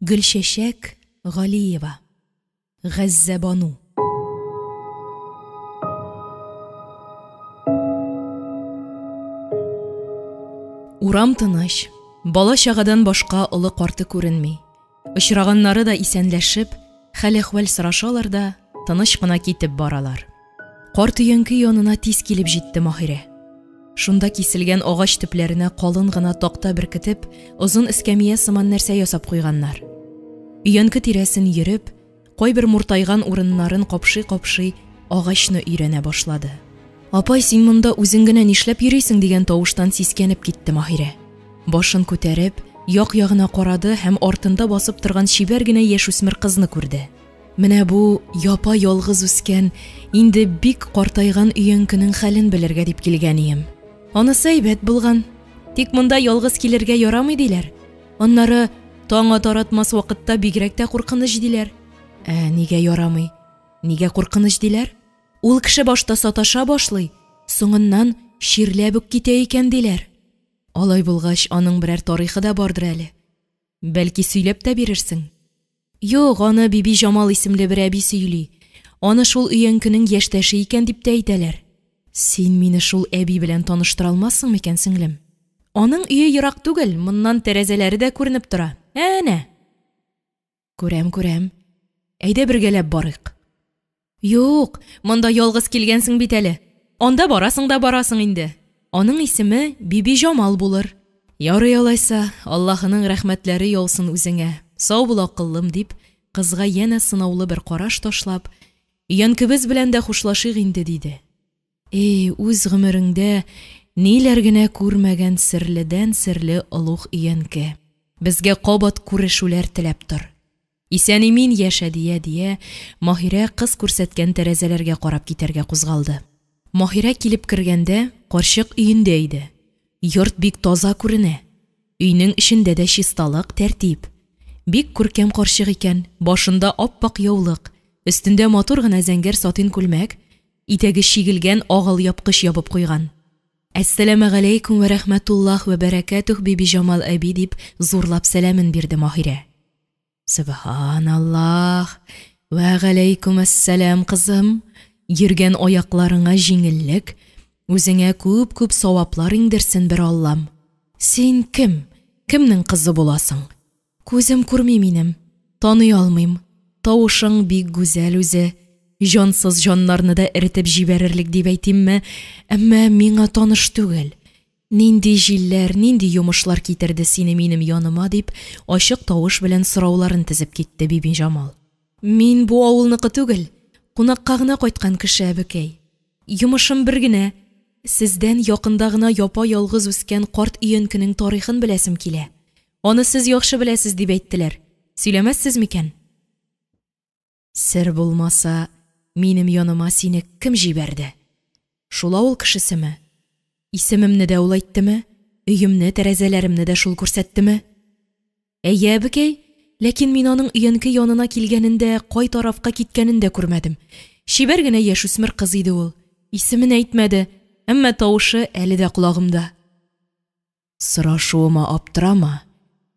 Гөлчәчәк Галиева. Газзәбану. Урам тыныч, бала-чагадан башка олы-карты күренми. Очраганнары да исәнләшеп, хәл-әхвәл сорашалар да, тыныч кына китеп баралар. Карт өянке янына тиз килеп җитте Маһирә. Шунда киселгән агач төпләренә калын гына такта беркетеп, озын эскәмия сыман нәрсә ясап куйганнар. Өянке тирәсен йөреп, кайбер муртайган урыннарын капшый-капшый, агачны өйрәнә башлады. Апай, син монда үзең генә нишләп йөрисең? дигән тавыштан сискәнеп китте Маһирә. Башын күтәреп, як-ягына карады һәм артында басып торган чибәр генә яшүсмер кызны күрде. Менә бу япа-ялгыз үскән, инде бик картайган өянкенең хәлен белергә дип килгәнием. Анысы әйбәт булган. Тик монда ялгыз килергә ярамый диләр. Аннары таң атар-атмас вакытта бигрәк тә куркыныч диләр. Ә нигә ярамый? Нигә куркыныч диләр? Ул кеше башта саташа башлый, соңыннан чирләп үк китә икән диләр. Алай булгач, аның берәр тарихы да бардыр әле. Бәлки, сөйләп тә бирерсең? Юк, аны Бибиҗамал исемле бер әби сөйли. Аны шул өянкенең яшьтәше икән дип тә әйтәләр. Син мине шул әби белән таныштыра алмассың микән, сеңлем? Аның өе ерак түгел, моннан тәрәзәләре дә күренеп тора. Әнә! Күрәм, күрәм. Әйдә бергәләп барыйк. Юк, монда ялгыз килгәнсең бит әле. Анда барасың да барасың инде. Аның исеме Бибиҗамал булыр. Ярый алайса, Аллаһының рәхмәтләре яусын үзеңә. Сау бул, акыллым, дип, кызга янә сынаулы бер караш ташлап, өянкебез белән дә хушлашыйк инде, диде. Эй, үз гомереңдә ниләр генә күрмәгән серледән-серле олуг өянке. Безгә кабат күрешүләр теләп тор. Исән-имин яшә, дия-дия, Маһирә кыз күрсәткән тәрәзәләргә карап китәргә кузгалды. Маһирә килеп кергәндә, карчык өендә иде. Йорт бик таза күренә. Өйнең эчендә дә чисталык, тәртип. Бик күркәм карчык икән, башында ап-ак яулык, өстендә матур гына зәңгәр сатин күлмәк, итәге чигелгән ак алъяпкыч ябып куйган. Әссәламегаләйкүм вә рәхмәтуллаһ вә бәрәкәтүһ, Бибиҗамал әби, дип зурлап сәламен бирде Маһирә. Сөбханаллаһ! Вә галәйкүмәссәлам, кызым! Йөргән аякларыңа җиңеллек, үзеңә күп-күп саваплар иңдерсен бер Аллам. Син кем? Кемнең кызы буласың? Күзем күрми минем, таный алмыйм. Тавышың бик гүзәл үзе, җансыз җаннарны да эретеп җибәрерлек дип әйтимме, әмма миңа таныш түгел. Нинди җилләр, нинди йомышлар китерде сине минем яныма, дип, ачык тавыш белән сорауларын тезеп китте Бибиҗамал. Мин бу авылныкы түгел, кунакка гына кайткан кеше, әбекәй. Йомышым бер генә, сездән якында гына япа-ялгыз үскән карт өянкенең тарихын беләсем килә. Аны сез яхшы беләсез дип әйттеләр. Сөйләмәссез микән? Сер булмаса, минем яныма сине кем җибәрде? Шул авыл кешесеме? Исемемне дә ул әйттеме? Өемне, тәрәзәләремне дә шул күрсәттеме? Әйе, әбекәй, ләкин мин аның өянке янына килгәнен дә, кай тарафка киткәнен дә күрмәдем. Чибәр генә яшүсмер кыз иде ул. Исемен әйтмәде, әмма тавышы әле дә колагымда. Сорашуыма аптырама,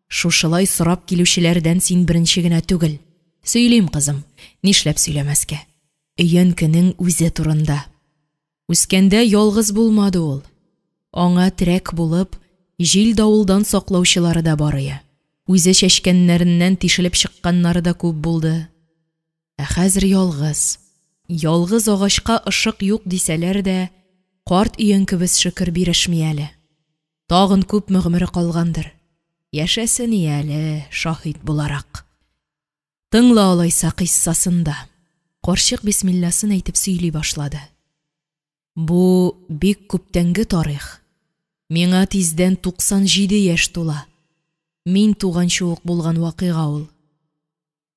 шушылай сорап килүчеләрдән син беренче генә түгел. Сөйлим, кызым, нишләп сөйләмәскә. Өянкенең үзе турында. Үскәндә ялгыз булмады ул. Аңа терәк булып, җил-давылдан саклаучылары да барые. Үзе чәчкәннәреннән тишелеп чыкканнары да күп булды. Ә хәзер ялгыз. Ялгыз агачка ышык юк дисәләр дә, карт өянкебез шөкер бирешми әле. Тагын күпме гомере калгандыр. Яшәсен и әле, шаһит буларак. Тыңла алайса кыйссасын да. Карчык бисмилласын әйтеп сөйли башлады. Бу бик күптәнге тарих. Миңа тиздән 97 яшь тула. Мин туганчы ук булган вакыйга ул.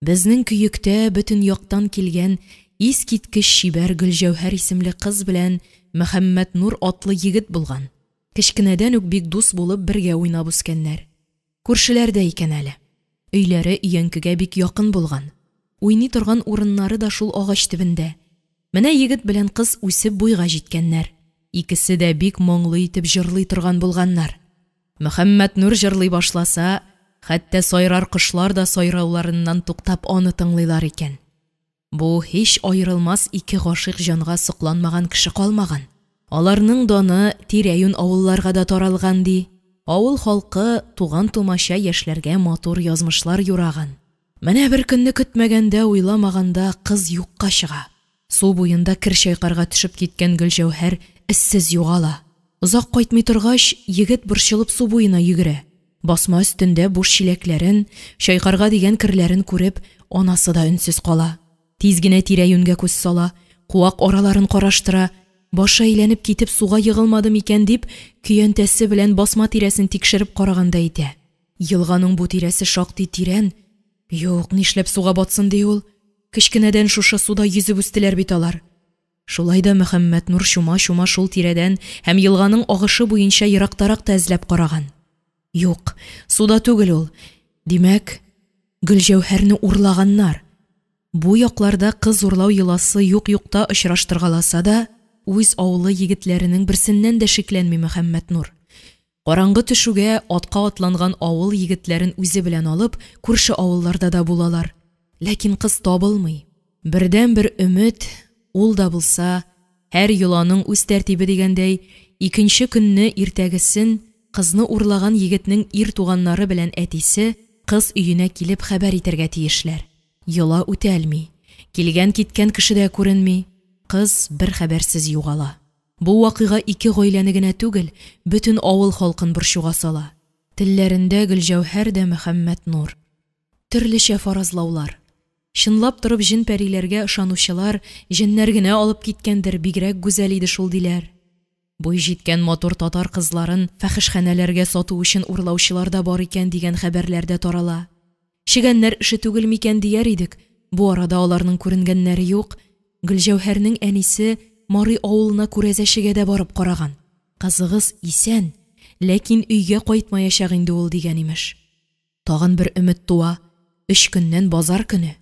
Безнең Көектә бөтен яктан килгән искиткеч чибәр Гөлҗәүһәр исемле кыз белән Мөхәммәтнур атлы егет булган. Кечкенәдән үк бик дус булып бергә уйнап үскәннәр. Күршеләр дә икән әле. Өйләре өянкегә бик якын булган. Уйный торган урыннары да шул агач төбендә. Менә егет белән кыз үсеп буйга җиткәннәр. Икесе дә бик моңлы итеп җырлый торган булганнар. Мөхәммәтнур җырлый башласа, Хәтта сайрар кошлар да сайрауларыннан туктап аны тыңлыйлар икән. Бу һич аерылмас ике гашыйк җанга сокланмаган кеше калмаган. Аларның даны тирә-юнь авылларга да таралган, ди. Авыл халкы туган-тумача яшьләргә матур язмышлар юраган. Менә беркөнне көтмәгәндә-уйламаганда кыз юкка чыга. Су буенда кер чайкарга төшеп киткән Гөлҗәүһәр эзсез югала. Озак кайтмый торгач, егет борчылып су буена йөгерә. Басма өстендә буш чиләкләрен, чайкарга дигән керләрен күреп, анасы да өнсез кала. Тиз генә тирә-юньгә күз сала, куак араларын караштыра, башы әйләнеп китеп суга егылмады микән дип, көянтәсе белән басма тирәсен тикшереп карагандай итә. Елганың бу тирәсе шактый тирән, юк, нишләп суга батсын ди ул, кечкенәдән шушы суда йөзеп үстеләр бит алар. Шулай да Мөхәммәтнур чума-чума шул тирәдән һәм елганың агышы буенча ерактарак та эзләп караган. Юк, суда түгел ул. Димәк, Гөлҗәүһәрне урлаганнар. Бу якларда кыз урлау йоласы юк-юкта очраштыргаласа да, үз авылы егетләренең берсеннән дә шикләнми Мөхәммәтнур. Караңгы төшүгә атка атланган авыл егетләрен үзе белән алып, күрше авылларда да булалар. Ләкин кыз табылмый. Бердәнбер өмет, ул да булса, һәр йоланың үз тәртибе дигәндәй, икенче көнне иртәгесен кызны урлаган егетнең ир туганнары белән әтисе кыз өенә килеп хәбәр итәргә тиешләр. Йола үтәлми. Килгән-киткән кеше дә күренми. Кыз бер хәбәрсез югала. Бу вакыйга ике гаиләне генә түгел, бөтен авыл халкын борчуга сала. Телләрендә Гөлҗәүһәр дә Мөхәммәтнур. Төрлечә фаразлаулар. Чынлап торып җен-пәриләргә ышанучылар, җеннәр генә алып киткәндер, бигрәк гүзәл иде шул, диләр. Буй җиткән матур татар кызларын фәхешханәләргә сату өчен урлаучылар да бар икән дигән хәбәрләр дә тарала. Чегәннәр эше түгел микән дияр идек, бу арада аларның күренгәннәре юк. Гөлҗәүһәрнең әнисе Мари авылына күрәзәчегә дә барып караган. Кызыгыз исән, ләкин өйгә кайтмаячак инде ул, дигән, имеш. Тагын бер өмет туа, өч көннән базар көне.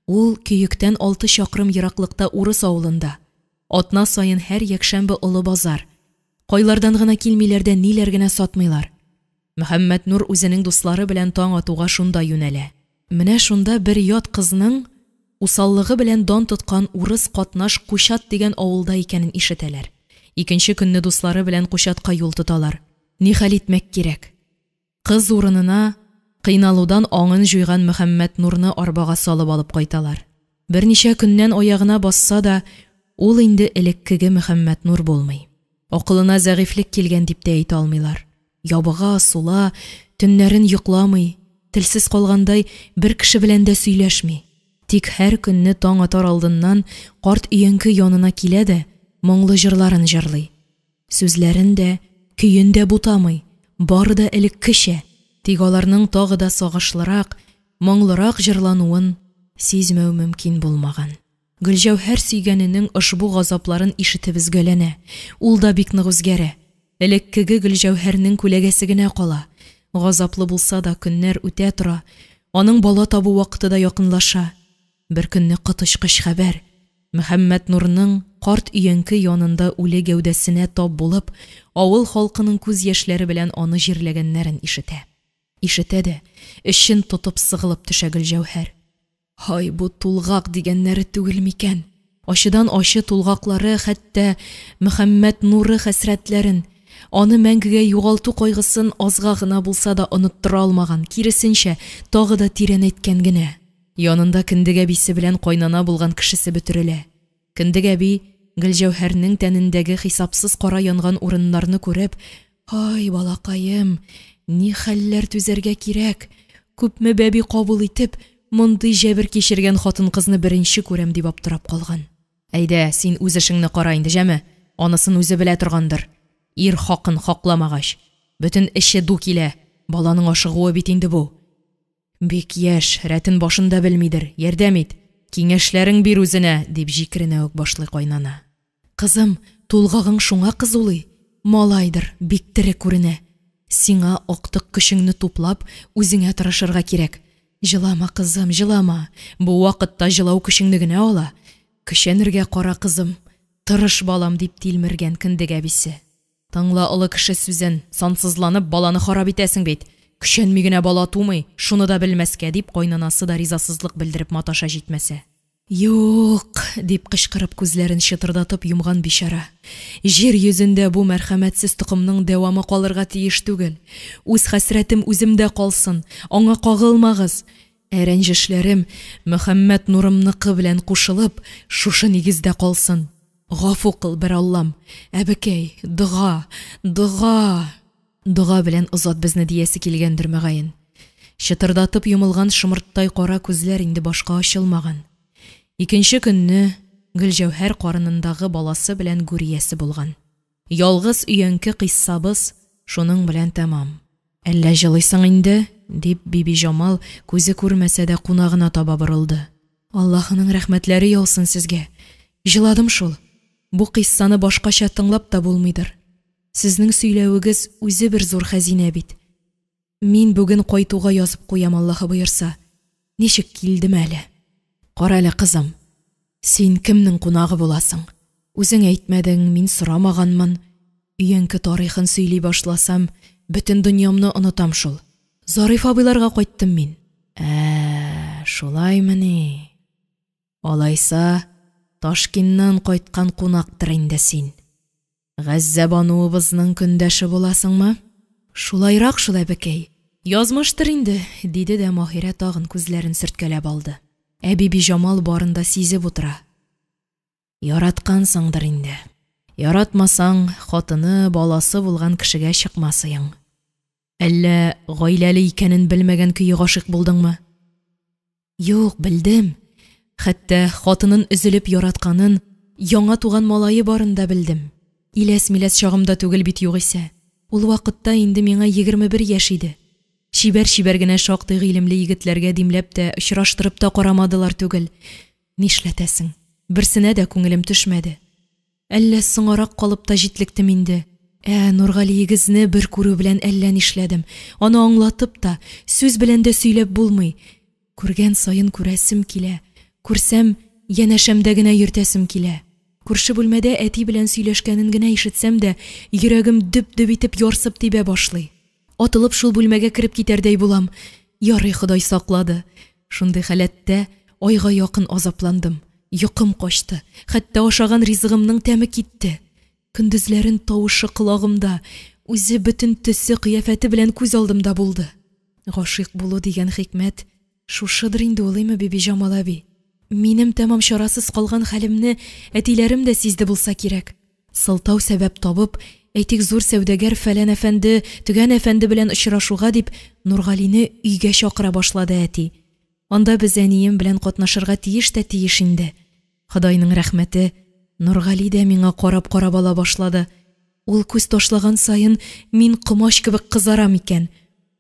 Ул Көектән алты чакрым ераклыкта урыс авылында. Атна саен һәр якшәмбе олы базар. Кайлардан гына килмиләр дә ниләр генә сатмыйлар. Мөхәммәтнур үзенең дуслары белән таң атуга шунда юнәлә. Менә шунда бер ят кызның усаллыгы белән дан тоткан урыс катнаш Кучат дигән авылда икәнен ишетәләр. Икенче көнне дуслары белән Кучатка юл тоталар. Нихәл итмәк кирәк? Кыз урынына кыйналудан аңын җуйган Мөхәммәтнурны арбага салып алып кайталар. Берничә көннән аягына басса да, ул инде элеккеге Мөхәммәтнур булмый. Акылына зәгыйфьлек килгән дип тә әйтә алмыйлар. Ябыга, сула, төннәрен йокламый, телсез калгандай бер кеше белән дә сөйләшми. Тик һәр көнне таң атар алдыннан карт өянке янына килә дә моңлы җырларын җырлый. Сүзләрен дә, көен дә бутамый, бары да элеккечә, тик аларның тагы да сагышлырак, моңлырак җырлануын сизмәү мөмкин булмаган. Гөлҗәүһәр сөйгәненең ошбу газапларын ишетеп өзгәләнә, ул да бик нык үзгәрә. Элеккеге Гөлҗәүһәрнең күләгәсе генә кала. Газаплы булса да, көннәр үтә тора, аның бала табу вакыты да якынлаша. Беркөнне коточкыч хәбәр, Мөхәммәтнурның карт өянке янында үле гәүдәсенә тап булып, авыл халкының күз яшьләре белән аны җирләгәннәрен ишетә. Ишетә дә, эчен тотып сыгылып төшә Гөлҗәүһәр. Һай, бу тулгак дигәннәре түгел микән? Ачыдан ачы тулгаклары хәтта Мөхәммәтнуры хәсрәтләрен, аны мәңгегә югалту кайгысын азга гына булса да оныттыра алмаган, киресенчә, тагы да тирәнәйткән генә. Янында кендек әбисе белән кайнана булган кешесе бөтерелә. Кендек әби, Гөлҗәүһәрнең тәнендәге хисапсыз кара янган урыннарны күреп, «Һай, балакаем, ни хәлләр түзәргә кирәк, күпме бәби кабул итеп, мондый җәбер кичергән хатын-кызны беренче күрәм», дип аптырап калган. «Әйдә, син үз эшеңне кара инде, җәме, анысын үзе белә торгандыр. Ир хакын хакламагач, бөтен эче ду килә, баланың ашыгуы бит инде бу. Бик яшь, рәтен башын да белмидер, ярдәм ит, киңәшләрең бир үзенә, дип җикеренә үк башлый кайнана. Кызым, тулгагың шуңа кызулый, малайдыр, бик тере күренә. Сиңа актык көчеңне туплап, үзеңә тырышырга кирәк. Җылама, кызым, җылама, бу вакытта җылау көчеңне генә ала. Көчәнергә кара, кызым, тырыш балам, дип тилмергән кендек әбисе. Тыңла олы кеше сүзен, сансызланып баланы харап итәсең бит. Көчәнми генә бала тумый, шуны да белмәскә, дип, кайнанасы да ризасызлык белдереп маташа җитмәсә. «Юк!» – дип кычкырып күзләрен чытырдатып йомган бичара. «Җир йөзендә бу мәрхәмәтсез токымның дәвамы калырга тиеш түгел. Үз хәсрәтем үземдә калсын, аңа кагылмагыз! Ә рәнҗешләрем Мөхәммәтнурымныкы белән кушылып, шушы нигездә калсын. Гафу кыл, бер Аллам! Әбекәй, дога, дога!» Дога белән озат безне диясе килгәндер, мөгаен. Чытырдатып йомылган шомырттай кара күзләр инде башка ачылмаган. Икенче көнне Гөлҗәүһәр карынындагы баласы белән гүр иясе булган. Ялгыз өянке кыйссабыз шуның белән тәмам. Әллә җылыйсың инде? дип, Бибиҗамал, күзе күрмәсә дә, кунагына таба борылды. Аллаһының рәхмәтләре яусын сезгә! Җыладым шул. Бу кыйссаны башкача тыңлап та булмыйдыр. Сезнең сөйләвегез үзе бер зур хәзинә бит. Мин бүген кайтуга язып куям, Аллаһы боерса. Ничек килдем әле? Карале, кызым, син кемнең кунагы буласың? Үзең әйтмәдең, мин сорамаганмын. Өянке тарихын сөйли башласам, бөтен дөньямны онытам шул. Зариф абыйларга кайттым мин. Ә, шулаймыни? Алайса, Ташкиннан кайткан кунактыр инде син. Газзәбануыбызның көндәше буласыңмы? Шулайрак шул, әбекәй. Язмыштыр инде, диде дә Маһирә тагын күзләрен сөрткәләп алды. Ә Бибиҗамал барын да сизеп утыра. Яраткансыңдыр инде. Яратмасаң, хатыны, баласы булган кешегә чыкмасыең. Әллә гаиләле икәнен белмәгән көе гашыйк булдыңмы? Юк, белдем. Хәтта хатынын өзелеп яратканын, яңа туган малае барын да белдем. Иләс-миләс чагымда түгел бит югыйсә. Ул вакытта инде миңа 21 яшь иде. Чибәр-чибәр генә шактый гыйлемле егетләргә димләп тә, очраштырып та карамадылар түгел. Нишләтәсең, берсенә дә күңелем төшмәде. Әллә соңарак калып та җитлектем инде. Ә Нургалиегезне бер күрү белән әллә нишләдем. Аны аңлатып та, сүз белән дә сөйләп булмый. Күргән саен күрәсем килә, күрсәм, янәшәмдә генә йөртәсем килә. Күрше бүлмәдә әти белән сөйләшкәнен генә ишетсәм дә, йөрәгем дөп-дөп итеп ярсып тибә башлый. Атылып шул бүлмәгә кереп китәрдәй булам. Ярый, Ходай саклады. Шундый халәттә айга якын азапландым. Йокым качты, хәтта ашаган ризыгымның тәме китте. Көндезләрен тавышы колагымда, үзе бөтен төсе-кыяфәте белән күз алдымда булды. Гашыйк булу дигән хикмәт шушыдыр инде ул, име, Бибиҗамал әби? Минем тәмам чарасыз калган хәлемне әтиләрем дә сизде булса кирәк. Сылтау-сәбәп табып, әйтик, зур сәүдәгәр фәлән әфәнде, төгән әфәнде белән очрашуга дип, Нургалине өйгә чакыра башлады әти. Анда без әнием белән катнашырга тиеш тә тиеш инде. Ходайның рәхмәте, Нургали дә миңа карап-карап ала башлады. Ул күз ташлаган саен мин комач кебек кызарам икән.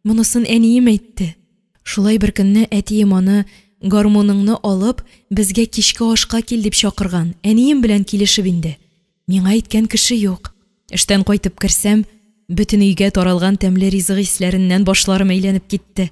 Монысын әнием әйтте. Шулай беркөнне әтием аны, гармуныңны алып, безгә кичке ашка кил дип чакырган, әнием белән килешеп инде. Миңа әйткән кеше юк. Эштән кайтып керсәм, бөтен өйгә таралган тәмле ризык исләреннән башларым әйләнеп китте.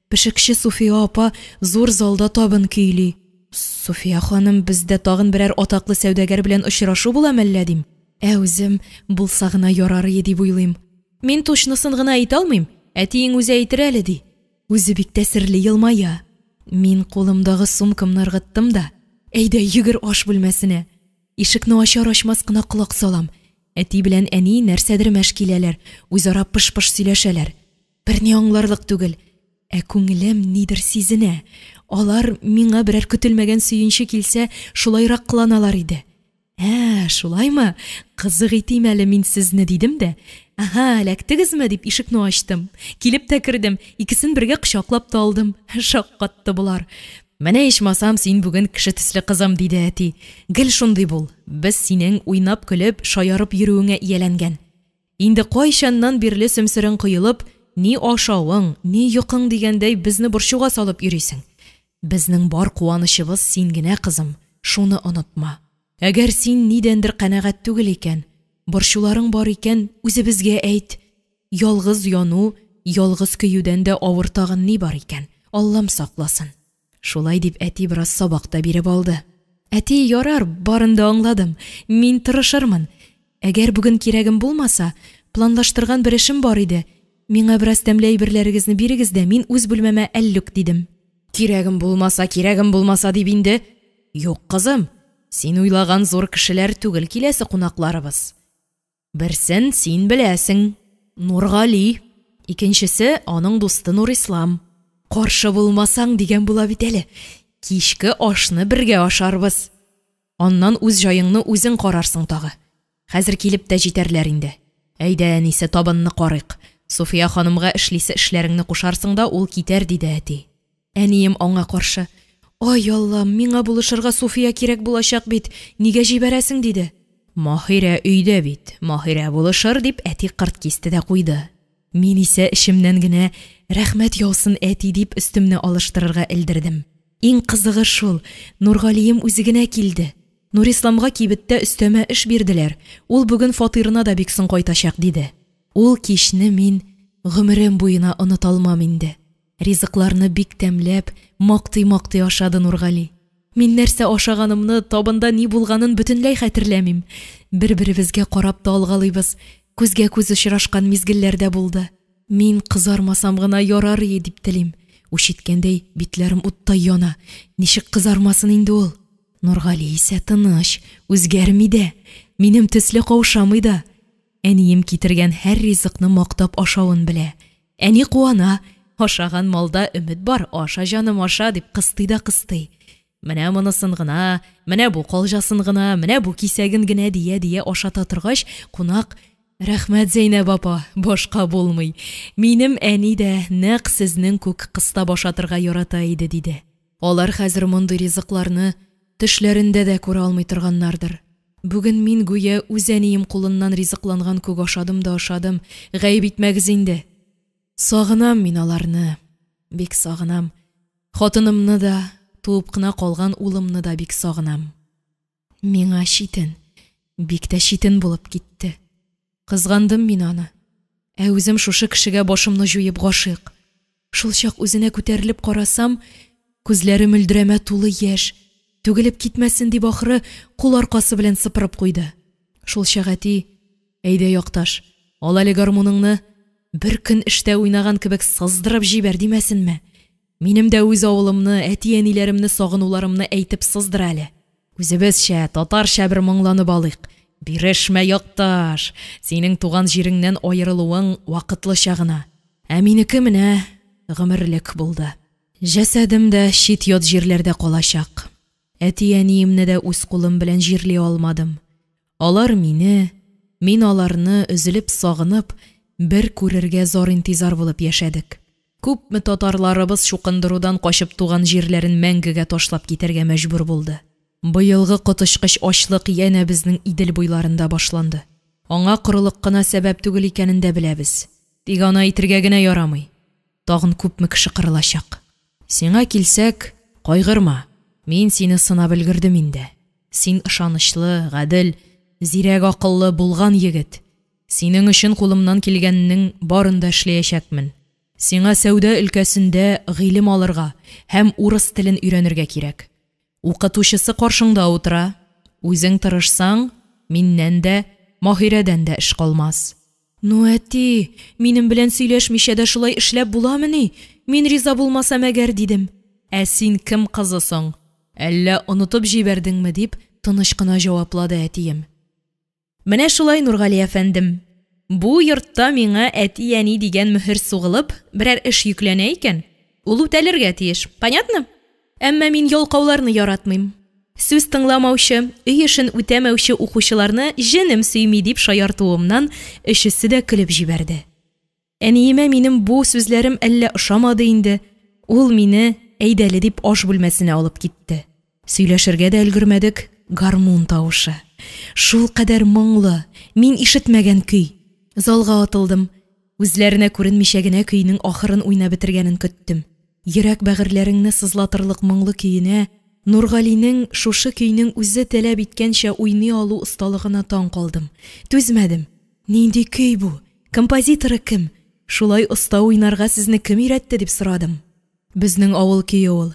Пешекче Суфия апа зур залда табын көйли. Суфия ханым, бездә тагын берәр атаклы сәүдәгәр белән очрашу була мәллә, дим. Ә үзем, булса гына ярарые дип уйлыйм. Мин тучнысын гына әйтә алмыйм, әтиең үзе әйтер әле, ди. Үзе бик тә серле елмая. Мин кулымдагы сумкамны ыргыттым да, әйдә, йөгер аш бүлмәсенә. Ишекне ачар-ачмас кына колак салам. Әти белән әни нәрсәдер мәш киләләр, үзара пыш-пыш сөйләшәләр. Берни аңларлык түгел. Ә күңелем нидер сизенә. Алар, миңа берәр көтелмәгән сөенче килсә, шулайрак кыланалар иде. Ә, шулаймы? Кызык итим әле мин сезне, дидем дә. Әһә, эләктегезме? дип ишекне ачтым. Килеп тә кердем, икесен бергә кочаклап та алдым. Шаккатты болар. Менә ичмасам син бүген кеше төсле кызым, диде әти. Гел шундый бул. Без синең уйнап-көлеп, шаярып йөрүеңә ияләнгән. Инде кайчаннан бирле сөмсерең коелып, ни ашавың, ни йокың дигәндәй безне борчуга салып йөрисең. Безнең бар куанычыбыз син генә, кызым, шуны онытма. Әгәр син нидәндер канәгать түгел икән, борчуларың бар икән, үзебезгә әйт. Ялгыз яну, ялгыз көюдән дә авыр тагын ни бар икән, Аллам сакласын. Шулай дип әти бераз сабак та биреп алды. Әти, ярар, барын да аңладым, мин тырышырмын. Әгәр бүген кирәгем булмаса, планлаштырган бер эшем бар иде. Миңа бераз тәмле әйберләрегезне бирегез дә, мин үз бүлмәмә әллүк, дидем. Кирәгем булмаса, кирәгем булмаса дип инде. Юк, кызым, син уйлаган зур кешеләр түгел киләсе кунакларыбыз. Берсен син беләсең, Нургали, икенчесе аның дусты Нурислам. Каршы булмасаң, дигән була бит әле, кичке ашны бергә ашарбыз. Аннан үз җаеңны үзең карарсың тагы. Хәзер килеп тә җитәрләр инде. Әйдә, әнисе, табынны карыйк. Суфия ханымга эшлисе эшләреңне кушарсың да, ул китәр, диде әти. Әнием аңа каршы: «Ай Аллам, миңа булышырга Суфия кирәк булачак бит, нигә җибәрәсең?» – диде. «Маһирә өйдә бит, Маһирә булышыр», – дип, әти кырт кисте дә куйды. Мин исә эчемнән генә «Рәхмәт яусын, әти!» дип, өстемне алыштырырга элдердем. Иң кызыгы шул, Нургалием үзе генә килде. Нурисламга кибеттә өстәмә эш бирделәр, ул бүген фатирына да бик соң кайтачак, диде. Ул кичне мин гомерем буена оныта алмам инде. Ризыкларны бик тәмләп, мактый-мактый ашады Нургали. Мин нәрсә ашаганымны, табында ни булганын бөтенләй хәтерләмим. Бер-беребезгә карап та алгалыйбыз, күзгә-күз очрашкан мизгелләр дә булды. Мин кызармасам гына ярар ие дип телим. Үч иткәндәй, битләрем уттай яна. Ничек кызармасын инде ул? Нургали исә тыныч, үзгәрми дә, минем төсле каушамый да. Әнием китергән һәр ризыкны мактап ашавын белә. Әни куана, ашаган малда өмет бар, аша, җаным, аша, дип кыстый да кыстый. Менә монысын гына, менә бу калҗасын гына, менә бу кисәген генә дия-дия ашата торгач, кунак: «Рәхмәт, Зәйнәб апа, башка булмый. Минем әни дә нәкъ сезнең күк кыстап ашатырга ярата иде», – диде. Алар хәзер мондый ризыкларны төшләрендә дә күрә алмый торганнардыр. Бүген мин гүя үз әнием кулыннан ризыкланган күк ашадым да ашадым, гаеп итмәгез инде. Сагынам мин аларны, бик сагынам. Хатынымны да, туып кына калган улымны да бик сагынам. Миңа читен, бик тә читен булып китте. Кызгандым мин аны. Ә үзем шушы кешегә башымны җуеп гашыйк. Шулчак үзенә күтәрелеп карасам, күзләре мөлдерәмә тулы яшь, түгелеп китмәсен дип, ахры, кул аркасы белән сыпырып куйды. Шулчак әти: «Әйдә, якташ, ал әле гармуныңны, бер көн эштә уйнаган кебек сыздырып җибәр», – димәсенме? Минем дә үз авылымны, әти-әниләремне сагынуларымны әйтеп сыздыр әле. Үзебезчә, татарча бер моңланып алыйк. Бирешмә, якташ, синең туган җиреңнән аерылуың вакытлыча гына. Ә минеке менә гомерлек булды. Җәсәдем дә чит-ят җирләрдә калачак. Әти-әниемне дә үз кулым белән җирли алмадым. Алар мине, мин аларны өзелеп сагынып, бер күрергә зар-интизар булып яшәдек. Күпме татарларыбыз чукындырудан качып туган җирләрен мәңгегә ташлап китәргә мәҗбүр булды. Быелгы коточкыч ачлык янә безнең Идел буйларында башланды. Аңа корылык кына сәбәп түгел икәнен дә беләбез. Тик аны әйтергә генә ярамый. Тагын күпме кеше кырылачак. Сиңа килсәк, кайгырма, мин сине сынап өлгердем инде. Син ышанычлы, гадел, зирәк акыллы, булган егет. Синең өчен кулымнан килгәннең барын да эшләячәкмен. Сиңа сәүдә өлкәсендә гыйлем алырга һәм урыс телен өйрәнергә кирәк. Укытучысы каршыңда утыра. Үзең тырышсаң, миннән дә, Маһирәдән дә эш калмас. Ну, әти, минем белән сөйләшмичә дә шулай эшләп буламыни? Мин риза булмасам әгәр, дидем. Ә син кем кызы соң? Әллә онытып җибәрдеңме? дип, тыныч кына җаваплады әтием. Менә шулай, Нургали әфәндем. Бу йортта миңа әти-әни дигән мөһер сугылып, берәр эш йөкләнә икән, ул үтәлергә тиеш. Понятно? Әмма мин ялкауларны яратмыйм. Сүз тыңламаучы, өй эшен үтәмәүче укучыларны җенем сөйми, дип шаяртуымнан өчесе дә көлеп җибәрде. Әниемә минем бу сүзләрем әллә ошамады инде, ул мине, әйдәле дип, аш бүлмәсенә алып китте. Сөйләшергә дә өлгермәдек, гармун тавышы. Шулкадәр моңлы, мин ишетмәгән көй. Залга атылдым. Үзләренә күренмичә генә көйнең ахырын уйнап бетергәнен көттем. Йөрәк бәгырьләреңне сызлатырлык моңлы көенә, Нургалинең шушы көйнең үзе таләп иткәнчә уйный алу осталыгына таң калдым. Түзмәдем. Нинди көй бу? Композиторы кем? Шулай оста уйнарга сезне кем өйрәтте? дип сорадым. Безнең авыл көе ул.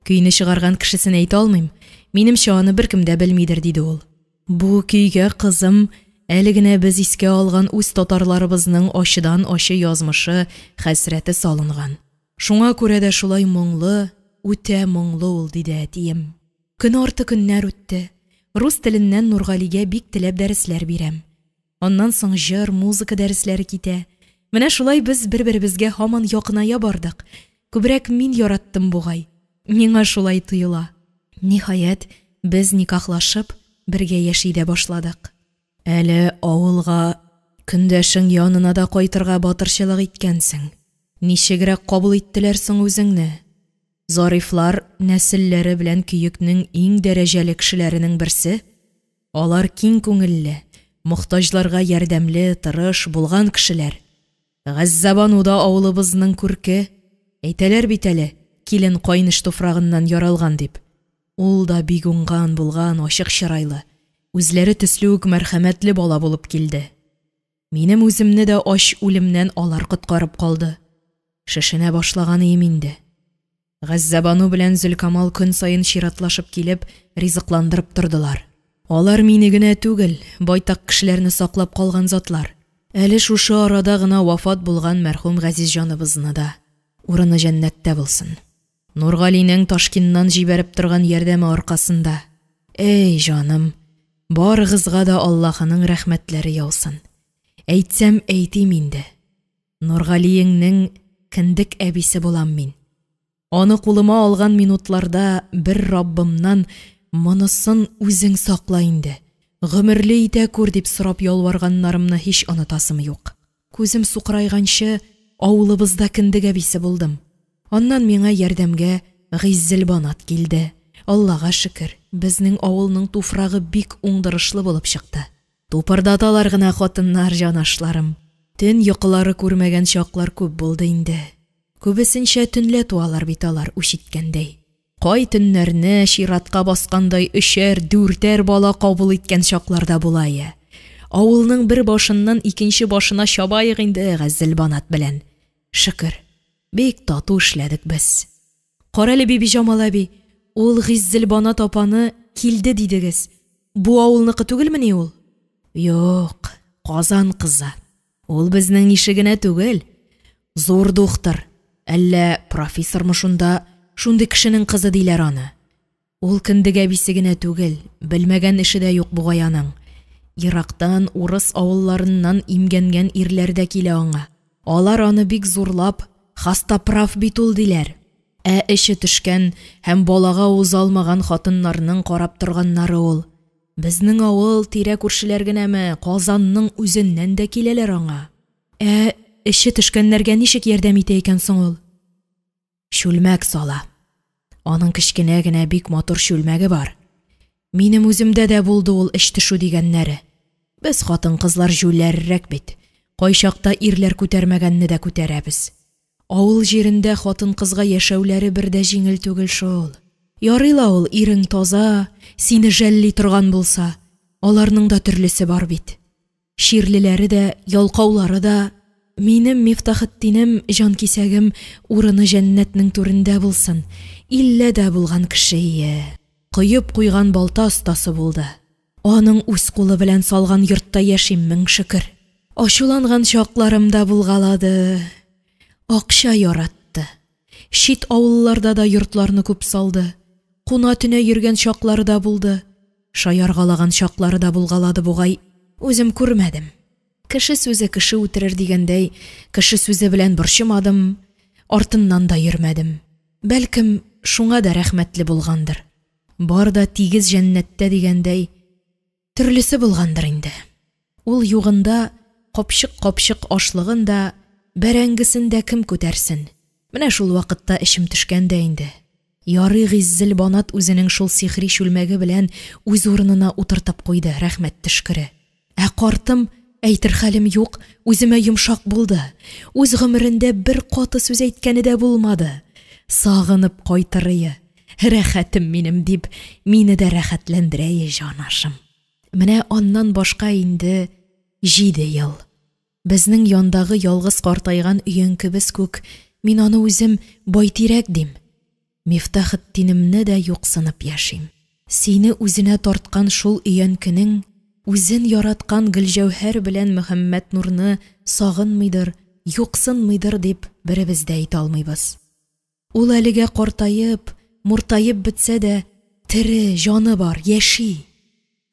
Көйне чыгарган кешесен әйтә алмыйм. Минемчә, аны беркем дә белмидер, диде ул. Бу көйгә, кызым, Әле генә без искә алган үз татарларыбызның ачыдан-ачы язмышы, хәсрәте салынган. Шуңа күрә дә шулай моңлы, үтә моңлы ул, диде әтием. Көн арты көннәр үтте. Рус теленнән Нургалигә бик теләп дәресләр бирәм. Аннан соң җыр, музыка дәресләре китә. Менә шулай без бер-беребезгә һаман якыная бардык. Күбрәк мин яраттым бугай. Миңа шулай тоела. Ниһаять, без никахлашып, бергә яши дә башладык. Әле авылга, көндәшең янына да кайтырга батырчылык иткәнсең. Ничегрәк кабул иттеләр соң үзеңне? Зарифлар нәселләре белән Көекнең иң дәрәҗәле кешеләренең берсе. Алар киң күңелле, мохтаҗларга ярдәмле, тырыш, булган кешеләр. Газзәбану да авылыбызның күрке. Әйтәләр бит әле, килен каениш туфрагыннан яралган дип. Ул да бик уңган, булган, ачык чырайлы, үзләре төсле үк мәрхәмәтле бала булып килде. Минем үземне дә ач үлемнән алар коткарып калды. Шешенә башлаган ием инде. Газзәбану белән Зөлкамал көн саен чиратлашып килеп, ризыкландырып тордылар. Алар мине генә түгел, байтак кешеләрне саклап калган затлар. Әле шушы арада гына вафат булган мәрхүм Газизҗаныбызны да. Урыны җәннәттә булсын. Нургалинең Ташкиннан җибәреп торган ярдәме аркасында. Әй, җаным, барыгызга да Аллаһының рәхмәтләре яусын. Әйтсәм әйтим инде. Нургалиеңнең кендек әбисе булам мин. Аны кулыма алган минутларда бер Раббымнан монысын үзең сакла инде, гомерле итә күр дип сорап ялварганнарымны һич онытасым юк. Күзем сукырайганчы авылыбызда кендек әбисе булдым. Аннан миңа ярдәмгә Гыйззелбанат килде. Аллага шөкер, безнең авылның туфрагы бик уңдырышлы булып чыкты. Тупырдаталар гына хатыннар, җанашларым. Төн йокылары күрмәгән чаклар күп булды инде. Күбесенчә төнлә туалар бит алар, үч иткәндәй. Кай төннәрне чиратка баскандай өчәр, дүртәр бала кабул иткән чакларда була я. Авылның бер башыннан икенче башына чабаек инде Газзелбанат белән. Шөкер, бик тату эшләдек без. Карале, Бибиҗамал әби, ул Гыйззелбанат апаны килде дидегез. Бу авылныкы түгелмени ул? Юк, Казан кызы. Ул безнең ише генә түгел. Зур духтыр. Әллә профессормы шунда, шундый кешенең кызы диләр аны. Ул кендек әбисе генә түгел, белмәгән эше дә юк бугай аның. Ерактан, урыс авылларыннан имгәнгән ирләр дә килә аңа. Алар аны бик зурлап, хастоправ бит ул диләр. Ә эче төшкән һәм балага уза алмаган хатыннарның карап торганнары ул. Безнең авыл тирә-күршеләр генәме, Казанның үзеннән дә киләләр аңа. Ә эче төшкәннәргә ничек ярдәм итә икән соң ул? Чүлмәк сала. Аның кечкенә генә бик матур чүлмәге бар. Минем үземдә дә булды ул эч төшү дигәннәре. Без хатын-кызлар җүләррәк бит. Кайчакта ирләр күтәрмәгәнне дә күтәрәбез. Авыл җирендә хатын-кызга яшәүләре бер дә җиңел түгел шул. Ярый ла ул ирең таза, сине жәлли торган булса. Аларның да төрлесе бар бит. Чирлеләре дә, ялкаулары да. Минем Мифтахетдинем, җанкисәгем, урыны җәннәтнең түрендә булсын. Иллә дә булган кеше ие. Коеп куйган балта остасы булды. Аның үз кулы белән салган йортта яшим, мең шөкер. Ачуланган чакларым да булгалады. Акча яратты. Чит авылларда да йортларны күп салды. Куна-төнә йөргән чаклары да булды. Шаяргалаган чаклары да булгалады бугай. Үзем күрмәдем. Кеше сүзе кеше үтерер дигәндәй, кеше сүзе белән борчымадым, артыннан да йөрмәдем. Бәлкем, шуңа да рәхмәтле булгандыр. Бар да тигез җәннәттә дигәндәй, төрлесе булгандыр инде. Ул югында капчык-капчык ашлыгын да, бәрәңгесен дә кем күтәрсен? Менә шул вакытта эчем төшкән дә инде. Ярый Гыйззелбанат үзенең шул сихри чүлмәге белән үз урынына утыртып куйды, рәхмәт төшкере. Ә картым, әйтер хәлем юк, үземә йомшак булды. Үз гомерендә бер каты сүз әйткәне дә булмады. Сагынып кайтырые, рәхәтем минем дип, мине дә рәхәтләндерәе җанашым. Менә аннан башка инде 7 ел. Безнең яндагы ялгыз картайган өянкебез күк, мин аны үзем Байтирәк дим. Мифтахетдинемне дә юксынып яшим. Сине үзенә тарткан шул өянкенең үзен яраткан Гөлҗәүһәр белән Мөхәммәтнурны сагынмыйдыр, юксынмыйдыр дип беребез дә әйтә алмыйбыз. Ул әлегә картаеп, муртаеп бетсә дә, тере, җаны бар, яши.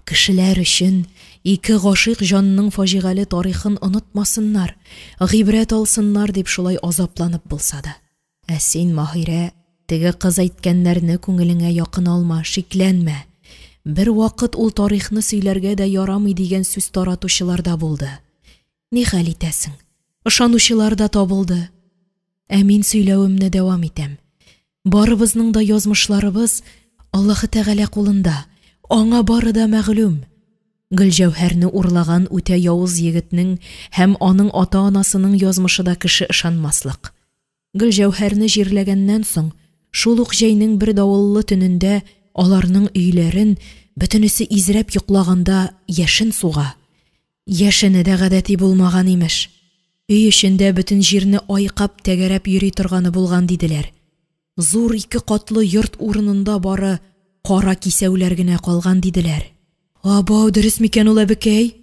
Кешеләр өчен ике гашыйк җанның фаҗигале тарихын онытмасыннар, гыйбрәт алсыннар дип шулай азапланып булса да. Ә син, Маһирә, теге кыз әйткәннәрне күңелеңә якын алма, шикләнмә. Бервакыт ул тарихны сөйләргә дә ярамый дигән сүз таратучылар да булды. Нихәл итәсең, ышанучылар да табылды. Ә мин сөйләвемне дәвам итәм. Барыбызның да язмышларыбыз Аллаһы Тәгалә кулында, аңа бары да мәгълүм. Гөлҗәүһәрне урлаган үтә явыз егетнең һәм аның ата-анасының язмышы да кеше ышанмаслык. Гөлҗәүһәрне җирләгәннән соң, шул ук җәйнең бер давыллы төнендә аларның өйләрен, бөтенесе изрәп йоклаганда, яшен суга. Яшене дә гадәти булмаган, имеш. Өй эчендә бөтен җирне айкап тәгәрәп йөри торганы булган, диделәр. Зур ике катлы йорт урынында бары кара кисәүләр генә калган, диделәр. Абау, дөрес микән ул, әбекәй?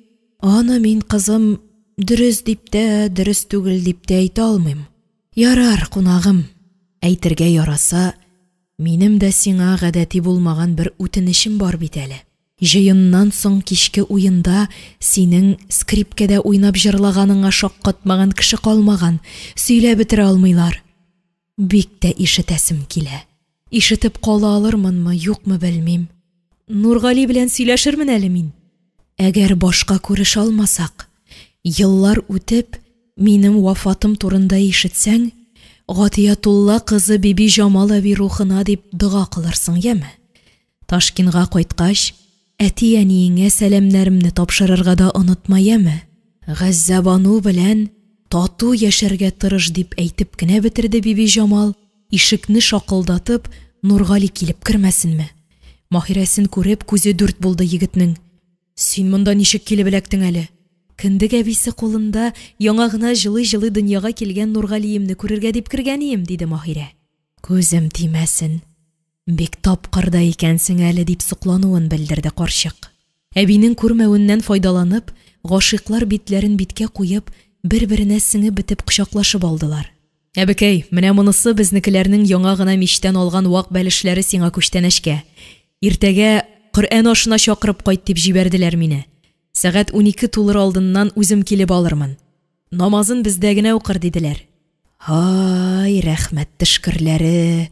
Аны мин, кызым, дөрес дип тә, дөрес түгел дип тә әйтә алмыйм. Ярар, кунагым, әйтергә яраса, минем дә сиңа гадәти булмаган бер үтенечем бар бит әле. Җыеннан соң кичке уенда синең скрипкәдә уйнап җырлаганыңа шаккатмаган кеше калмаган, сөйләп бетерә алмыйлар. Бик тә ишетәсем килә. Ишетеп кала алырмынмы, юкмы, белмим. Нургали белән сөйләшермен әле мин. Әгәр башка күрешә алмасак, еллар үтеп, минем вафатым турында ишетсәң, Гатиятулла кызы Бибиҗамал әби рухына дип дога кылырсың, яме? Ташкинга кайткач, әти-әниеңә сәламнәремне тапшырырга да онытма, яме? Газзәбану белән тату яшәргә тырыш, дип әйтеп кенә бетерде Бибиҗамал, ишекне шакылдатып, Нургали килеп кермәсенме? Маһирәсен күреп, күзе дүрт булды егетнең. Син монда ничек килеп эләктең әле? Кендек әбисе кулында яңа гына җылый-җылый дөньяга килгән Нургалиемне күрергә дип кергәнием, диде Маһирә. Күзем тимәсен, Бик тапкыр да икәнсең әле, дип соклануын белдерде карчык. Әбинең күрмәвеннән файдаланып, гашыйклар битләрен биткә куеп, бер-беренә сеңеп бетеп кочаклашып алдылар. Әбекәй, менә монысы безнекеләрнең яңа гына мичтән алган вак бәлешләре сиңа күчтәнәчкә. Иртәгә Коръән ашына чакырып кайт дип җибәрделәр мине. Сәгать 12 тулыр алдыннан үзем килеп алырмын. Намазын бездә генә укыр, диделәр. Һай, рәхмәт төшкерләре,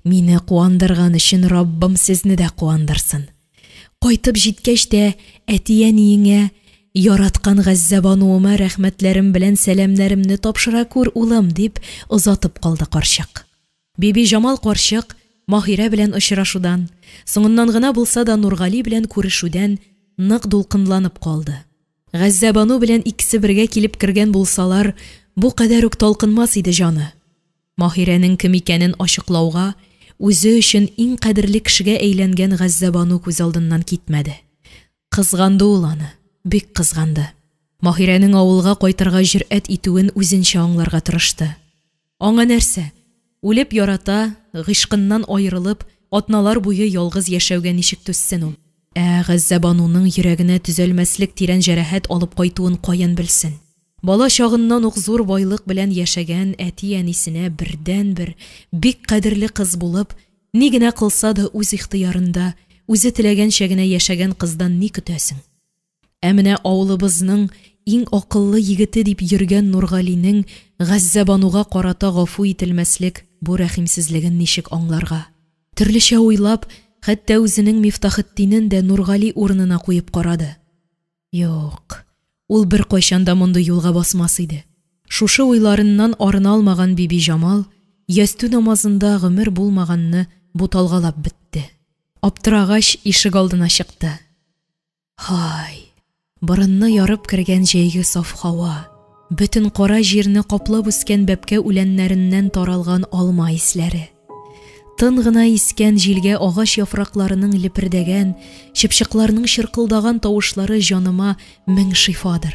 мине куандырган өчен Раббым сезне дә куандырсын. Кайтып җиткәч тә әти-әниеңә, яраткан Газзәбануыма рәхмәтләрем белән сәламнәремне тапшыра күр, улым, дип озатып калды карчык. Бибиҗамал карчык Маһирә белән очрашудан, соңыннан гына булса да Нургали белән күрешүдән нык дулкынланып калды. Газзәбану белән икесе бергә килеп кергән булсалар, бу кадәр үк талкынмас иде җаны. Маһирәнең кем икәнен ачыклауга, үзе өчен иң кадерле кешегә әйләнгән Газзәбану күз алдыннан китмәде. Кызганды ул аны, бик кызганды. Маһирәнең авылга кайтырга җөрьәт итүен үзенчә аңларга тырышты. Аңа нәрсә, үлеп ярата, гыйшкыннан аерылып, атналар буе ялгыз яшәүгә ничек түзсен ул? Ә Газзәбануның йөрәгенә төзәлмәслек тирән җәрәхәт алып кайтуын каян белсен? Бала чагыннан ук зур байлык белән яшәгән әти-әнисенә бердәнбер, бик кадерле кыз булып, ни генә кылса да үз ихтыярында, үзе теләгәнчә генә яшәгән кыздан ни көтәсең? Ә менә авылыбызның иң акыллы егете дип йөргән Нургалинең Газзәбануга карата гафу ителмәслек бу рәхимсезлеген ничек аңларга? Төрлечә уйлап, хәтта үзенең Мифтахетдинен дә Нургали урынына куеп карады. Юк, ул беркайчан да мондый юлга басмас иде. Шушы уйларыннан арына алмаган Бибиҗамал ястү намазында гомер булмаганны буталгалап бетте. Аптырагач, ишегалдына чыкты. Һай, борынны ярып кергән җәйге саф һава, бөтен кара җирне каплап үскән бәбкә үләннәреннән таралган алма исләре. Тын гына искән җилгә агач яфракларының лепердәгән, чыпчыкларның чыркылдаган тавышлары җаныма мең шифадыр.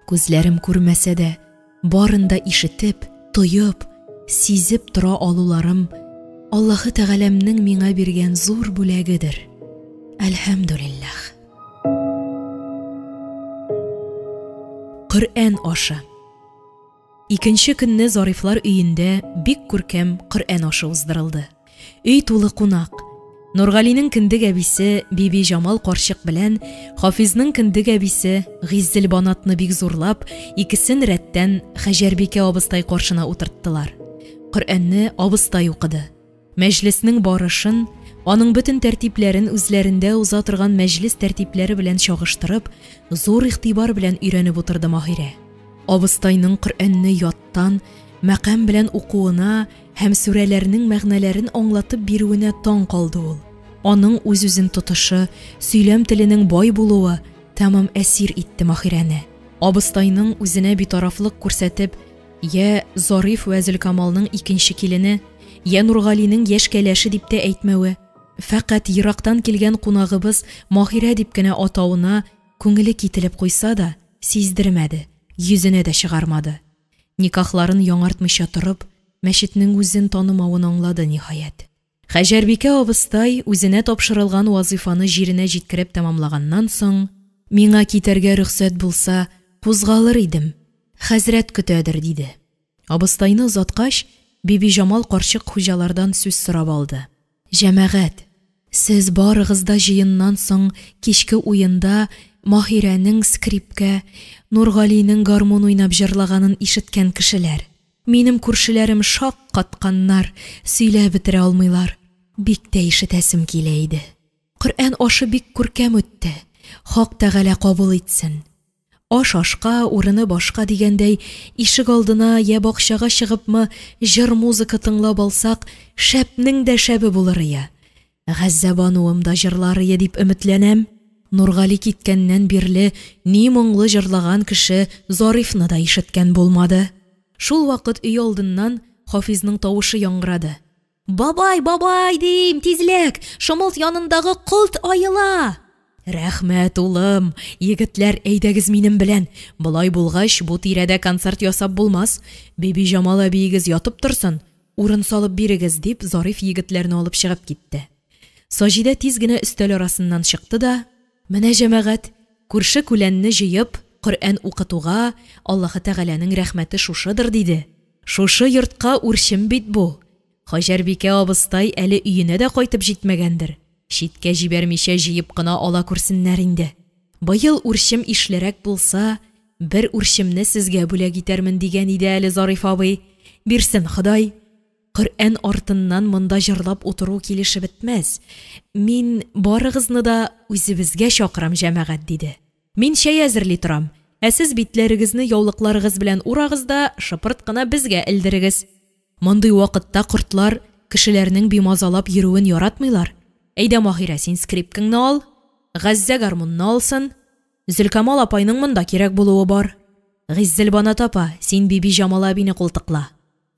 Күзләрем күрмәсә дә, барын да ишетеп, тоеп, сизеп тора алуларым Аллаһы Тәгаләмнең миңа биргән зур бүләгедер. Әлхәмдүлилләһ. Коръән ашы. Икенче көнне Зарифлар өендә бик күркәм Коръән ашы уздырылды. Өй тулы кунак. Нургалинең кендек әбисе Бибиҗамал карчык белән Хафизның кендек әбисе Гыйззелбанатны бик зурлап, икесен рәттән Хәҗәрбикә абыстай каршына утырттылар. Коръәнне абыстай укыды. Мәҗлеснең барышын, аның бөтен тәртипләрен үзләрендә уза торган мәҗлес тәртипләре белән чагыштырып, зур игътибар белән өйрәнеп утырды Маһирә. Абыстайның Коръәнне яттан, мәкам белән укуына һәм сүрәләрнең мәгънәләрен аңлатып бирүенә таң калды ул. Аның үз-үзен тотышы, сөйләм теленең бай булуы тәмам әсир итте Маһирәне. Абыстайның үзенә битарафлык күрсәтеп, Йә Зариф вә Зөлкамалның икенче килене, йә Нургалинең яшь кәләше дип тә әйтмәве, фәкать ерактан килгән кунагыбыз Маһирә дип кенә атавына күңеле кителеп куйса да, сиздермәде, йөзенә дә чыгармады. Никахларын яңартмыйча торып, мәчетнең үзен танымавын аңлады, ниһаять. Хәҗәрбикә абыстай, үзенә тапшырылган вазыйфаны җиренә җиткереп тәмамлаганнан соң, Миңа китәргә рөхсәт булса, кузгалыр идем, хәзрәт көтәдер, диде. Абыстайны озаткач, Бибиҗамал карчык хуҗалардан сүз сорап алды. Җәмәгать, сез барыгыз да җыеннан соң кичке уенда Маһирәнең скрипкә, Нургалинең гармун уйнап җырлаганын ишеткән кешеләр. Минем күршеләрем шаккатканнар, сөйләп бетерә алмыйлар. Бик тә ишетәсем килә иде. Коръән ашы бик күркәм үтте, Хак Тәгалә кабул итсен. Аш ашка, урыны башка дигәндәй, ишегалдына йә бакчага чыгыпмы, җыр-музыка тыңлап алсак, шәпнең дә шәбе булырые. Газзәбануым да җырларые дип өметләнәм. Нургали киткәннән бирле ни моңлы җырлаган кеше Зарифны да ишеткән булмады. Шулвакыт өйалдыннан Хафизның тавышы яңгырады. Бабай, бабай, дим, тизләк, шомылт янындагы колт аела! Рәхмәт, улым! Егетләр, әйдәгез минем белән. Болай булгач, бу тирәдә концерт ясап булмас. Бибиҗамал әбиегез ятып торсын, урын салып бирегез, дип, Зариф егетләрне алып чыгып китте. Саҗидә тиз генә өстәл арасыннан чыкты да, Менә, җәмәгать, күрше-күләнне җыеп, Коръән укытуга Аллаһы Тәгаләнең рәхмәте шушыдыр, диде. Шушы йортка үрчем бит бу. Хаҗәрбикә абыстай әле өенә дә кайтып җитмәгәндер. Читкә җибәрмичә җыеп кына ала күрсеннәр инде. Быел үрчем ишлерәк булса, бер үрчемне сезгә бүләк итәрмен дигән иде әле Зариф абый. Бирсен Ходай. Коръән артыннан монда җырлап утыру килешеп бетмәс. Мин барыгызны да үзебезгә чакырам, җәмәгать, диде. Мин чәй әзерли торам, ә сез битләрегезне яулыкларыгыз белән урагыз да шыпырт кына безгә элдерегез. Мондый вакытта кортлар кешеләрнең бимазалап йөрүен яратмыйлар. Әйдә, Маһирә, син скрипкаңны ал, Газзә гармунны алсын. Зөлкамал апайның монда кирәк булуы бар. Гыйззелбанат апа, син Бибиҗамал әбине култыкла.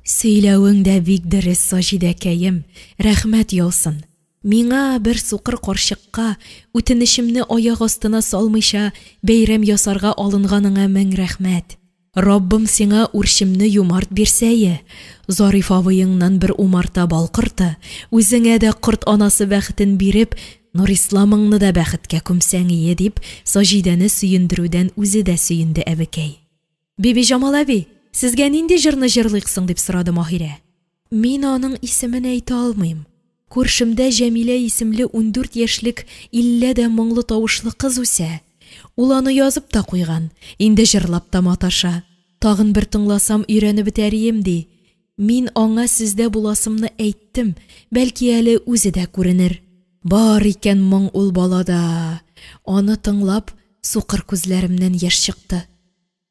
Сөйләвең дә бик дөрес, Саҗидәкәем, рәхмәт яусын. Миңа, бер сукыр карчыкка, үтенечемне аяк астына салмыйча, бәйрәм ясарга алынганыңа мең рәхмәт. Раббым сиңа үрчемне юмарт бирсәе, Зариф абыеңнан бер умарта бал корты, үзеңә дә корт анасы бәхетен биреп, Нурисламыңны да бәхеткә күмсәңие, дип, Саҗидәне сөендерүдән үзе дә сөенде әбекәй. Бибиҗамал әби, сезгә нинди җырны җырлыйк соң? дип сорады Маһирә. Мин аның исемен әйтә алмыйм. Күршемдә Җәмилә исемле 14 яшьлек иллә дә моңлы тавышлы кыз үсә. Ул аны язып та куйган, инде җырлап та маташа. Тагын бер тыңласам, өйрәнеп бетәрием, ди. Мин аңа сездә буласымны әйттем, бәлки әле үзе дә күренер. Бар икән моң ул балада! Аны тыңлап, сукыр күзләремнән яшь чыкты.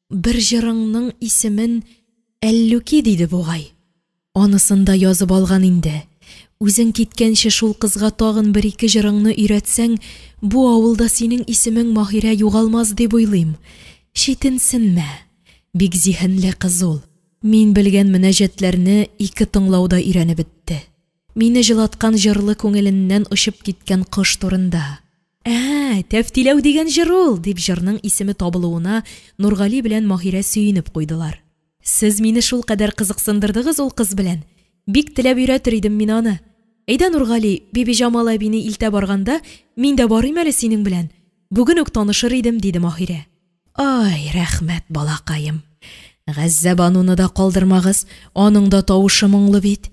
Бер җырыңның исемен Әллүки диде бугай. Анысын да язып алган инде. Үзең киткәнче шул кызга тагын бер-ике җырыңны өйрәтсәң, бу авылда синең исемең Маһирә югалмас дип уйлыйм. Читенсенмә. Бик зиһенле кыз ул. Мин белгән мөнәҗәтләрне ике тыңлауда өйрәнеп бетте. Мине җылаткан җырлы күңеленнән очып киткән кош турында. Ә, Тәфтиләү дигән җыр ул, дип җырның исеме табылуына Нургали белән Маһирә сөенеп куйдылар. Сез мине шулкадәр кызыксындырдыгыз ул кыз белән. Бик теләп өйрәтер идем мин аны. Әйдә, Нургали, Бибиҗамал әбине илтә барганда, мин дә барыйм әле синең белән. Бүген үк танышыр идем, диде Маһирә. Ай, рәхмәт, балакаем! Газзәбануны да калдырмагыз, аның да тавышы моңлы бит.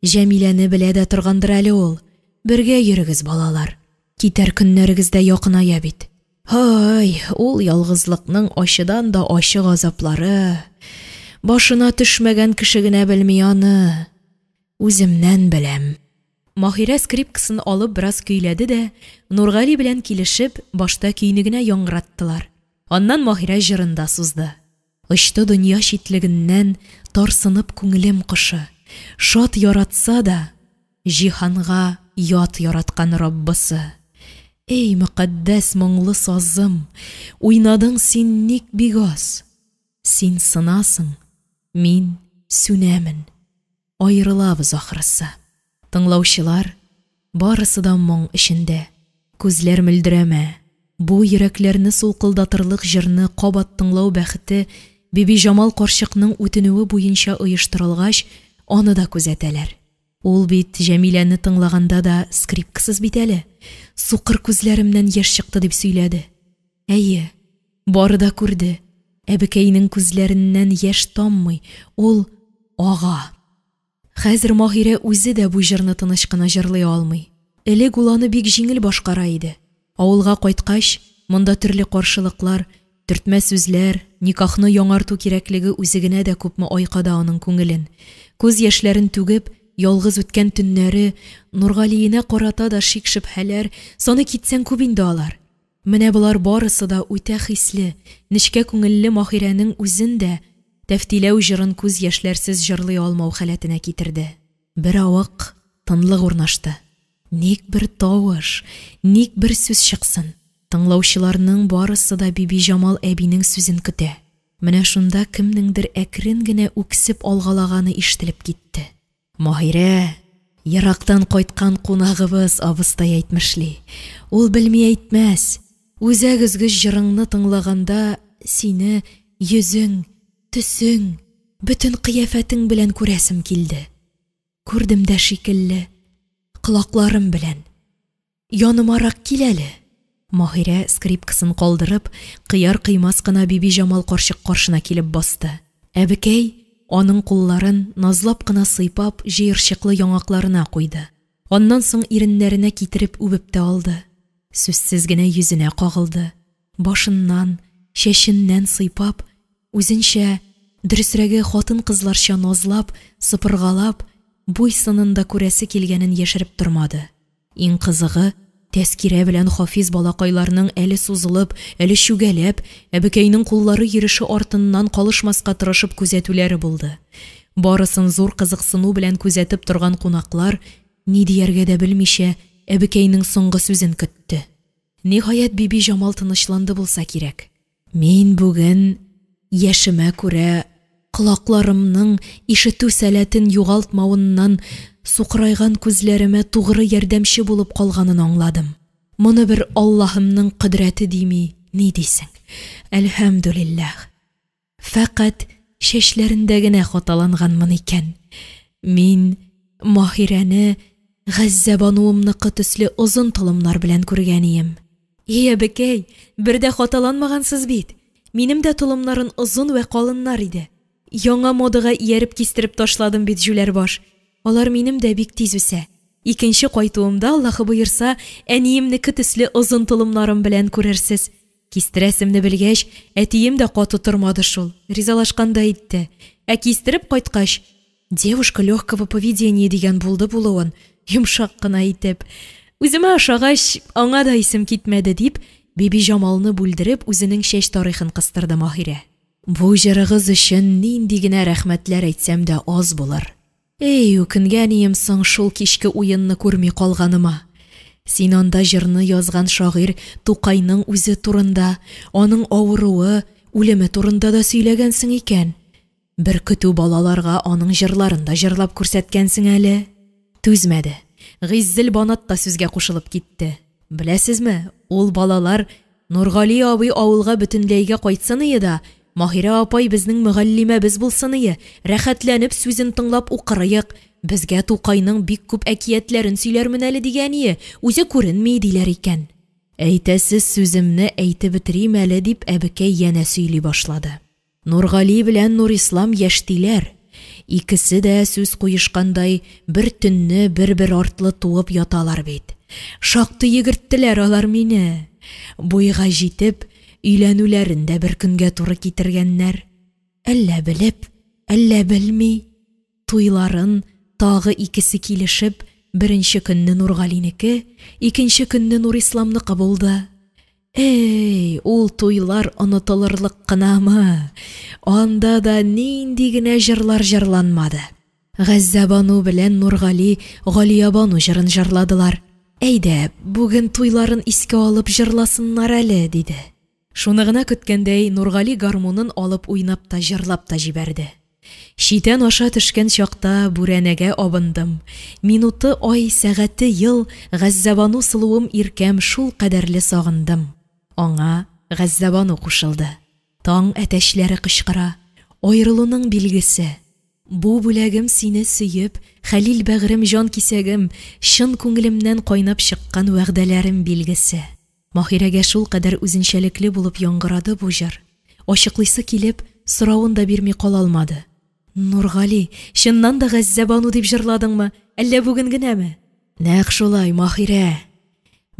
Җәмиләне белә дә торгандыр әле ул. Бергә йөрегез, балалар. Китәр көннәрегез дә якыная бит. Һай, ул ялгызлыкның ачыдан да ачы газаплары! Башына төшмәгән кеше генә белми аны. Үземнән беләм. Маһирә скрипкасын алып бераз көйләде дә, Нургали белән килешеп, башта көйне генә яңгыраттылар. Аннан Маһирә җырын да сузды. Очты дөнья читлегеннән Тарсынып күңелем кошы. Шат яратса да, Җиһанга ят яраткан Раббысы. Эй, мөкатдәс моңлы сазым, Уйнадың син ник бик аз? Син сынасың, мин сүнәмен. Аерылабыз ахрысы. Тыңлаучылар барысы да моң эчендә, күзләр мөлдерәмә. Бу йөрәкләрне сулкылдатырлык җырны кабат тыңлау бәхете Бибиҗамал карчыкның үтенүе буенча оештырылгач, аны да күзәтәләр. Ул бит Җәмиләне тыңлаганда да скрипкасыз бит әле, сукыр күзләремнән яшь чыкты дип сөйләде. Әйе, бары да күрде, әбекәйнең күзләреннән яшь таммый, ул ага. Хәзер Маһирә үзе дә бу җырны тыныч кына җырлый алмый. Элек ул аны бик җиңел башкара иде. Авылга кайткач, монда төрле каршылыклар, төртмә сүзләр, никахны яңарту кирәклеге үзе генә дә күпме айкады аның күңелен. Күз яшьләрен түгеп, ялгыз үткән төннәре, Нургалиенә карата да шик-шөбһәләр, саны китсәң күп инде алар. Менә болар барысы да үтә хисле, нечкә күңелле Маһирәнең үзен дә Тәфтиләү җырын күз яшьләрсез җырлый алмау халәтенә китерде. Беравык тынлык урнашты. Ник бер тавыш, ник бер сүз чыксын! Тыңлаучыларның барысы да Бибиҗамал әбинең сүзен көтә. Менә шунда кемнеңдер әкрен генә үксеп алгалаганы ишетелеп китте. Маһирә, ерактан кайткан кунагыбыз, абыстай әйтмешли. Ул белми әйтмәс. Үзәк өзгеч җырыңны тыңлаганда сине йөзең, төсең, бөтен кыяфәтең белән күрәсем килде. Күрдем дә шикелле, колакларым белән. Янымарак кил әле. Маһирә, скрипкасын калдырып, кыяр-кыймас кына Бибиҗамал карчык каршына килеп басты. Әбекәй, аның кулларын, назлап кына сыйпап, җыерчыклы яңакларына куйды. Аннан соң иреннәренә китереп үбеп тә алды. Сүзсез генә йөзенә кагылды. Башыннан, чәченнән сыйпап, үзенчә, дөресрәге, хатын-кызларча назлап, сыпыргалап, буй-сынын да күрәсе килгәнен яшереп тормады. Иң кызыгы, Тәскирә белән Хафиз балакайларның әле сузылып, әле чүгәләп, әбекәйнең куллары йөреше артыннан калышмаска тырышып күзәтүләре булды. Барысын зур кызыксыну белән күзәтеп торган кунаклар, ни дияргә дә белмичә, әбекәйнең соңгы сүзен көтте. Ниһаять, Бибиҗамал тынычланды булса кирәк. Мин бүген, яшемә күрә, колакларымның ишетү сәләтен югалтмавыннан сукырайган күзләремә тугры ярдәмче булып калганын аңладым. Моны бер Аллаһымның кодрәте дими, ни дисең? Әлхәмдүлилләһ. Фәкать чәчләрендә генә хаталанганмын икән. Мин Маһирәне Газзәбануымныкы төсле озын толымнар белән күргәнием. И әбекәй, бер дә хаталанмагансыз бит! Минем дә толымнарын озын вә калыннар иде. Яңа модага ияреп кистереп ташладым бит, җүләр баш. Алар минем дә бик тиз үсә. Икенче кайтуымда, Аллаһы боерса, әниемнеке төсле озын толымнарым белән күрерсез. Кистерәсемне белгәч, әтием дә каты тормады шул, ризалашкандай итте. Ә кистереп кайткач, Девушка легкого поведения дигән булды булуын, йомшак кына итеп. Үземә ошагач, аңа да исем китмәде, дип, Бибиҗамалны бүлдереп, үзенең чәч тарихын кыстырды Маһирә. Бу җырыгыз өчен нинди генә рәхмәтләр әйтсәм дә аз булыр. Эй, үкенгәнием соң шул кичке уенны күрми калганыма. Син анда җырны язган шагыйрь Тукайның үзе турында, аның авыруы, үлеме турында да сөйләгәнсең икән. Бер көтү балаларга аның җырларын да җырлап күрсәткәнсең әле. Түзмәде, Гыйззелбанат та сүзгә кушылып китте. Беләсезме, ул балалар Нургали абый авылга бөтенләйгә кайтсыные да, Маһирә апай безнең мөгаллимәбез булсыные, рәхәтләнеп сүзен тыңлап укырыек, безгә Тукайның бик күп әкиятләрен сөйләрмен әле дигәние, үзе күренми, диләр икән. Әйтәсе сүземне әйтеп бетерим әле, дип, әбекәй янә сөйли башлады. Нургали белән Нурислам яшьтиләр. Икесе дә сүз куешкандай бер төнне бер-бер артлы туып яталар бит. Шактый йөгерттеләр алар мине. Буйга җитеп, өйләнүләрен дә бер көнгә туры китергәннәр. Әллә белеп, әллә белми. Туйларын тагы икесе килешеп, беренче көнне Нургалинеке, икенче көнне Нурисламныкы булды. Әй, ул туйлар онытылырлык кынамы? Анда да нинди генә җырлар җырланмады. Газзәбану белән Нургали Галиябану җырын җырладылар. Әйдә, бүген туйларын искә алып җырласыннар әле, диде. Шуны гына көткәндәй, Нургали гармунын алып уйнап та, җырлап та җибәрде. Читән аша төшкән чакта бүрәнәгә абындым. Минуты, ай, сәгате, ел, Газзәбану сылуым иркәм шулкадәрле сагындым. Аңа Газзәбану кушылды. Таң әтәчләре кычкыра. Аерылуның билгесе. Бу бүләгем сине сөеп, Хәлил бәгърем җанкисәгем, чын күңелемнән кайнап чыккан вәгъдәләрем билгесе. Маһирәгә шулкадәр үзенчәлекле булып яңгырады бу җыр, ачыклыйсы килеп, соравын да бирми кала алмады. Нургали, чыннан да Газзәбану дип җырладыңмы, әллә бүген генәме? Нәкъ шулай, Маһирә.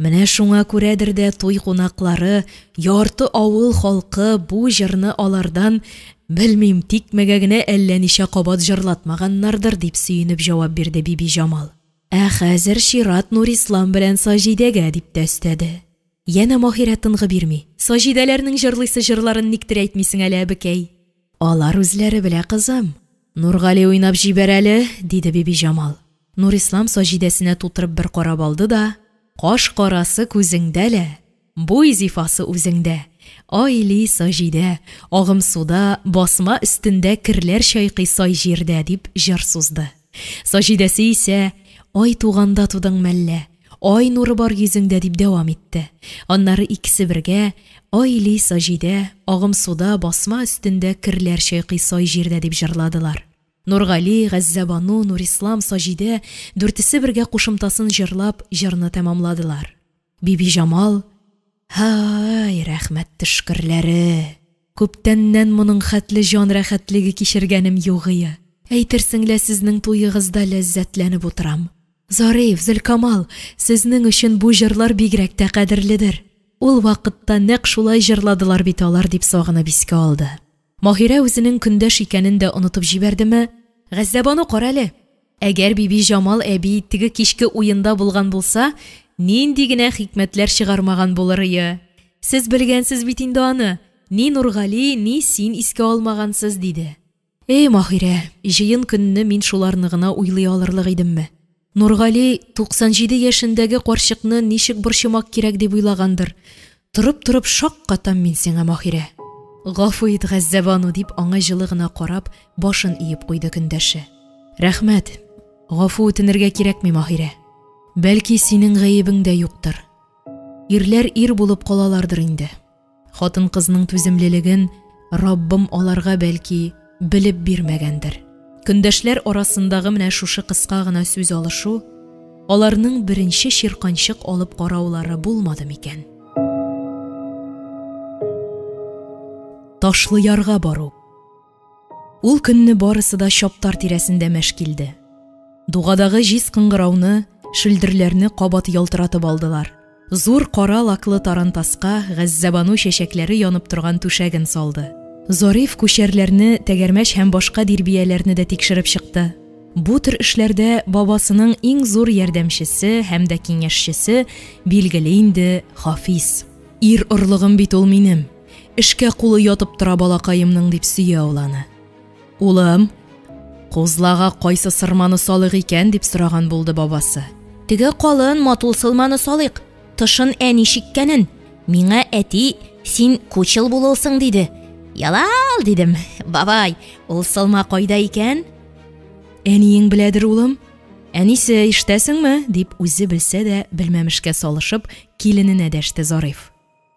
Менә шуңа күрәдер дә туй кунаклары, ярты авыл халкы бу җырны алардан, белмим, тикмәгә генә әллә ничә кабат җырлатмаганнардыр, дип сөенеп җавап бирде Бибиҗамал. Ә хәзер чират Нурислам белән Саҗидәгә, дип тә өстәде. Янә Маһирә тынгы бирми. Саҗидәләрнең җырлыйсы җырларын никтер әйтмисең әле, әбекәй. Алар үзләре белә, кызым. Нургали уйнап җибәр әле, диде Бибиҗамал. Нурислам Саҗидәсенә тутырып бер карап алды да, Каш карасы күзеңдә лә, буй зифасы үзеңдә. Ай-ли, Саҗидә, агымсуда, басма өстендә керләр чайкый сай җирдә, дип җыр сузды. Саҗидәсе исә, Ай туганда тудың мәллә, ай нуры бар йөзеңдә, дип дәвам итте. Аннары икесе бергә, Ай-ли, Саҗидә, агымсуда, басма өстендә керләр чайкый сай җирдә, дип җырладылар. Нургали, Газзәбану, Нурислам, Саҗидә, дүртесе бергә кушымтасын җырлап, җырны тәмамладылар. Бибиҗамал, Һай, рәхмәт төшкерләре! Күптәннән моның хәтле җан рәхәтлеге кичергәнем югые. Әйтерсең лә сезнең туегызда ләззәтләнеп утырам. Зариф, Зөлкамал, сезнең өчен бу җырлар бигрәк тә кадерледер. Ул вакытта нәкъ шулай җырладылар бит алар, дип сагынып искә алды. Маһирә үзенең көндәш икәнен дә онытып җибәрдеме? Газзәбану, карале! Әгәр Бибиҗамал әби теге кичке уенда булган булса, нинди генә хикмәтләр чыгармаган булырые. Сез белгәнсез бит инде аны, ни Нургали, ни син искә алмагансыз, диде. Эй, Маһирә, җыен көнне мин шуларны гына уйлый алырлык идемме? Нургали 97 яшендәге карчыкны ничек борчымак кирәк дип уйлагандыр. Торып-торып шаккатам мин сиңа, Маһирә. Гафу ит, Газзәбану, дип аңа җылы гына карап, башын иеп куйды көндәше. Рәхмәт. Гафу үтенергә кирәкми, Маһирә. Бәлки, синең гаебең дә юктыр. Ирләр ир булып калалардыр инде. Хатын-кызның түземлелеген Раббым аларга, бәлки, белеп бирмәгәндер. Көндәшләр арасындагы менә шушы кыска гына сүз алышу аларның беренче чирканчык алып караулары булмады микән? Ташлы ярга бару. Ул көнне барысы да чаптар тирәсендә мәш килде. Дугадагы җиз кыңгырауны, шөлдерләрне кабат ялтыратып алдылар. Зур кара лаклы тарантаска Газзәбану чәчәкләре янып торган түшәген салды. Зариф күчәрләрне, тәгәрмәч һәм башка дирбияләрне дә тикшереп чыкты. Бу төр эшләрдә бабасының иң зур ярдәмчесе һәм дә киңәшчесе, билгеле инде, Хафиз. Ир орлыгым бит ул минем. Эшкә кулы ятып тора балакаемның, дип сөя ул аны. Улым, кузлага кайсы сырманы салыйк икән, дип сораган булды бабасы. Теге калын матул сылманы салыйк. Тышын әни чиккәнен. Миңа әти, син кучыл булылсың, диде. Ялал, дидем. Бабай, ул сылма кайда икән? Әниең беләдер, улым. Әнисе, ишетәсеңме? дип үзе белсә дә, белмәмешкә салышып, килененә дәште Зариф.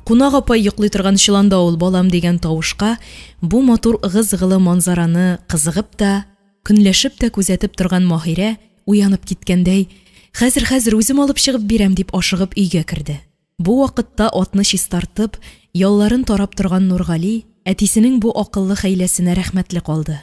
Кунак апай йоклый торган чоланда ул, балам, дигән тавышка бу матур ыгы-зыгылы манзараны кызыгып та, көнләшеп тә күзәтеп торган Маһирә, уянып киткәндәй, Хәзер, хәзер, үзем алып чыгып бирәм, дип ашыгып өйгә керде. Бу вакытта атны чистартып, ялларын тарап торган Нургали әтисенең бу акыллы хәйләсенә рәхмәтле калды.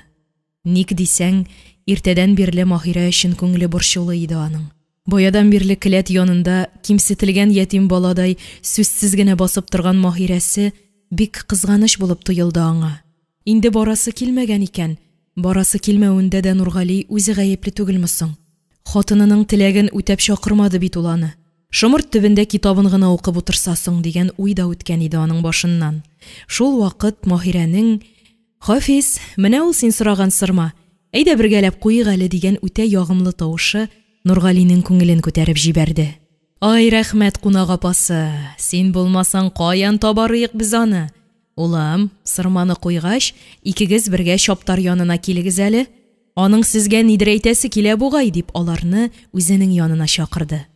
Ник дисәң, иртәдән бирле Маһирә өчен күңеле борчулы иде аның. Баядан бирле келәт янында кимсетелгән ятим баладай сүзсез генә басып торган Маһирәсе бик кызганыч булып тоелды аңа. Инде барасы килмәгән икән, барасы килмәвендә дә Нургали үзе гаепле түгелме соң? Хатынының теләген үтәп чакырмады бит ул аны. Шомырт төбендә китабын гына укып утырса соң дигән уй да үткән иде аның башыннан. Шул вакыт Маһирәнең «Хафиз, менә ул син сораган сырма, әйдә бергәләп куйыйк әле» дигән үтә ягымлы тавышы Нургалинең күңелен күтәреп җибәрде. «Ай, рәхмәт, кунак апасы, син булмасаң, каян табарыек без аны? Улым, сырманы куйгач, икегез бергә чаптар янына килегез әле. Аның сезгә нидер әйтәсе килә бугай», дип аларны үзенең янына чакырды.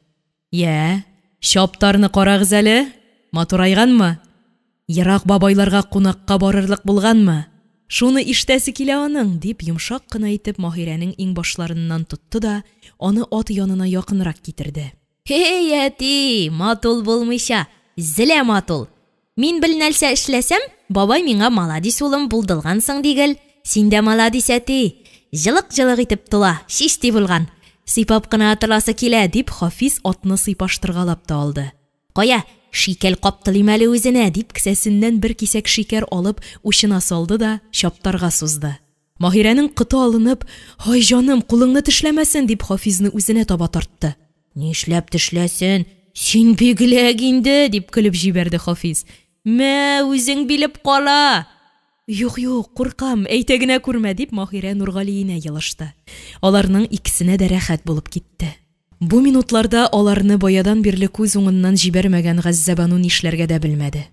«Йә, чаптарны карагыз әле, матурайганмы? Ерак бабайларга кунакка барырлык булганмы? Шуны ишетәсе килә аның», дип йомшак кына итеп Маһирәнең иңбашларыннан тотты да аны ат янына якынрак китерде. «Һей, әти, матул булмыйча, зелә матул. Мин бел нәрсә эшләсәм, бабай миңа маладис улым, булдылгансың дигел. Син дә маладис, әти. Җылык-җылык итеп тула, чисти булган. Сыйпап кына торасы килә», дип Хафиз атны сыйпаштыргалап та алды. «Кая, шикәл каптылыйм әле үзенә», дип кесәсеннән бер кисәк шикәр алып учына салды да чаптарга сузды. Маһирәнең коты алынып, «Һай, җаным, кулыңны тешләмәсен», дип Хафизны үзенә таба тартты. «Нишләп тешләсен? Син бигрәк инде», дип көлеп җибәрде Хафиз. «Мә, үзең билеп кала!» «Юк-юк, куркам, әйтә генә күрмә», дип Маһирә Нургалиенә елышты. Аларның икесенә дә рәхәт булып китте. Бу минутларда аларны баядан бирле күз уңыннан җибәрмәгән Газзәбану нишләргә дә белмәде.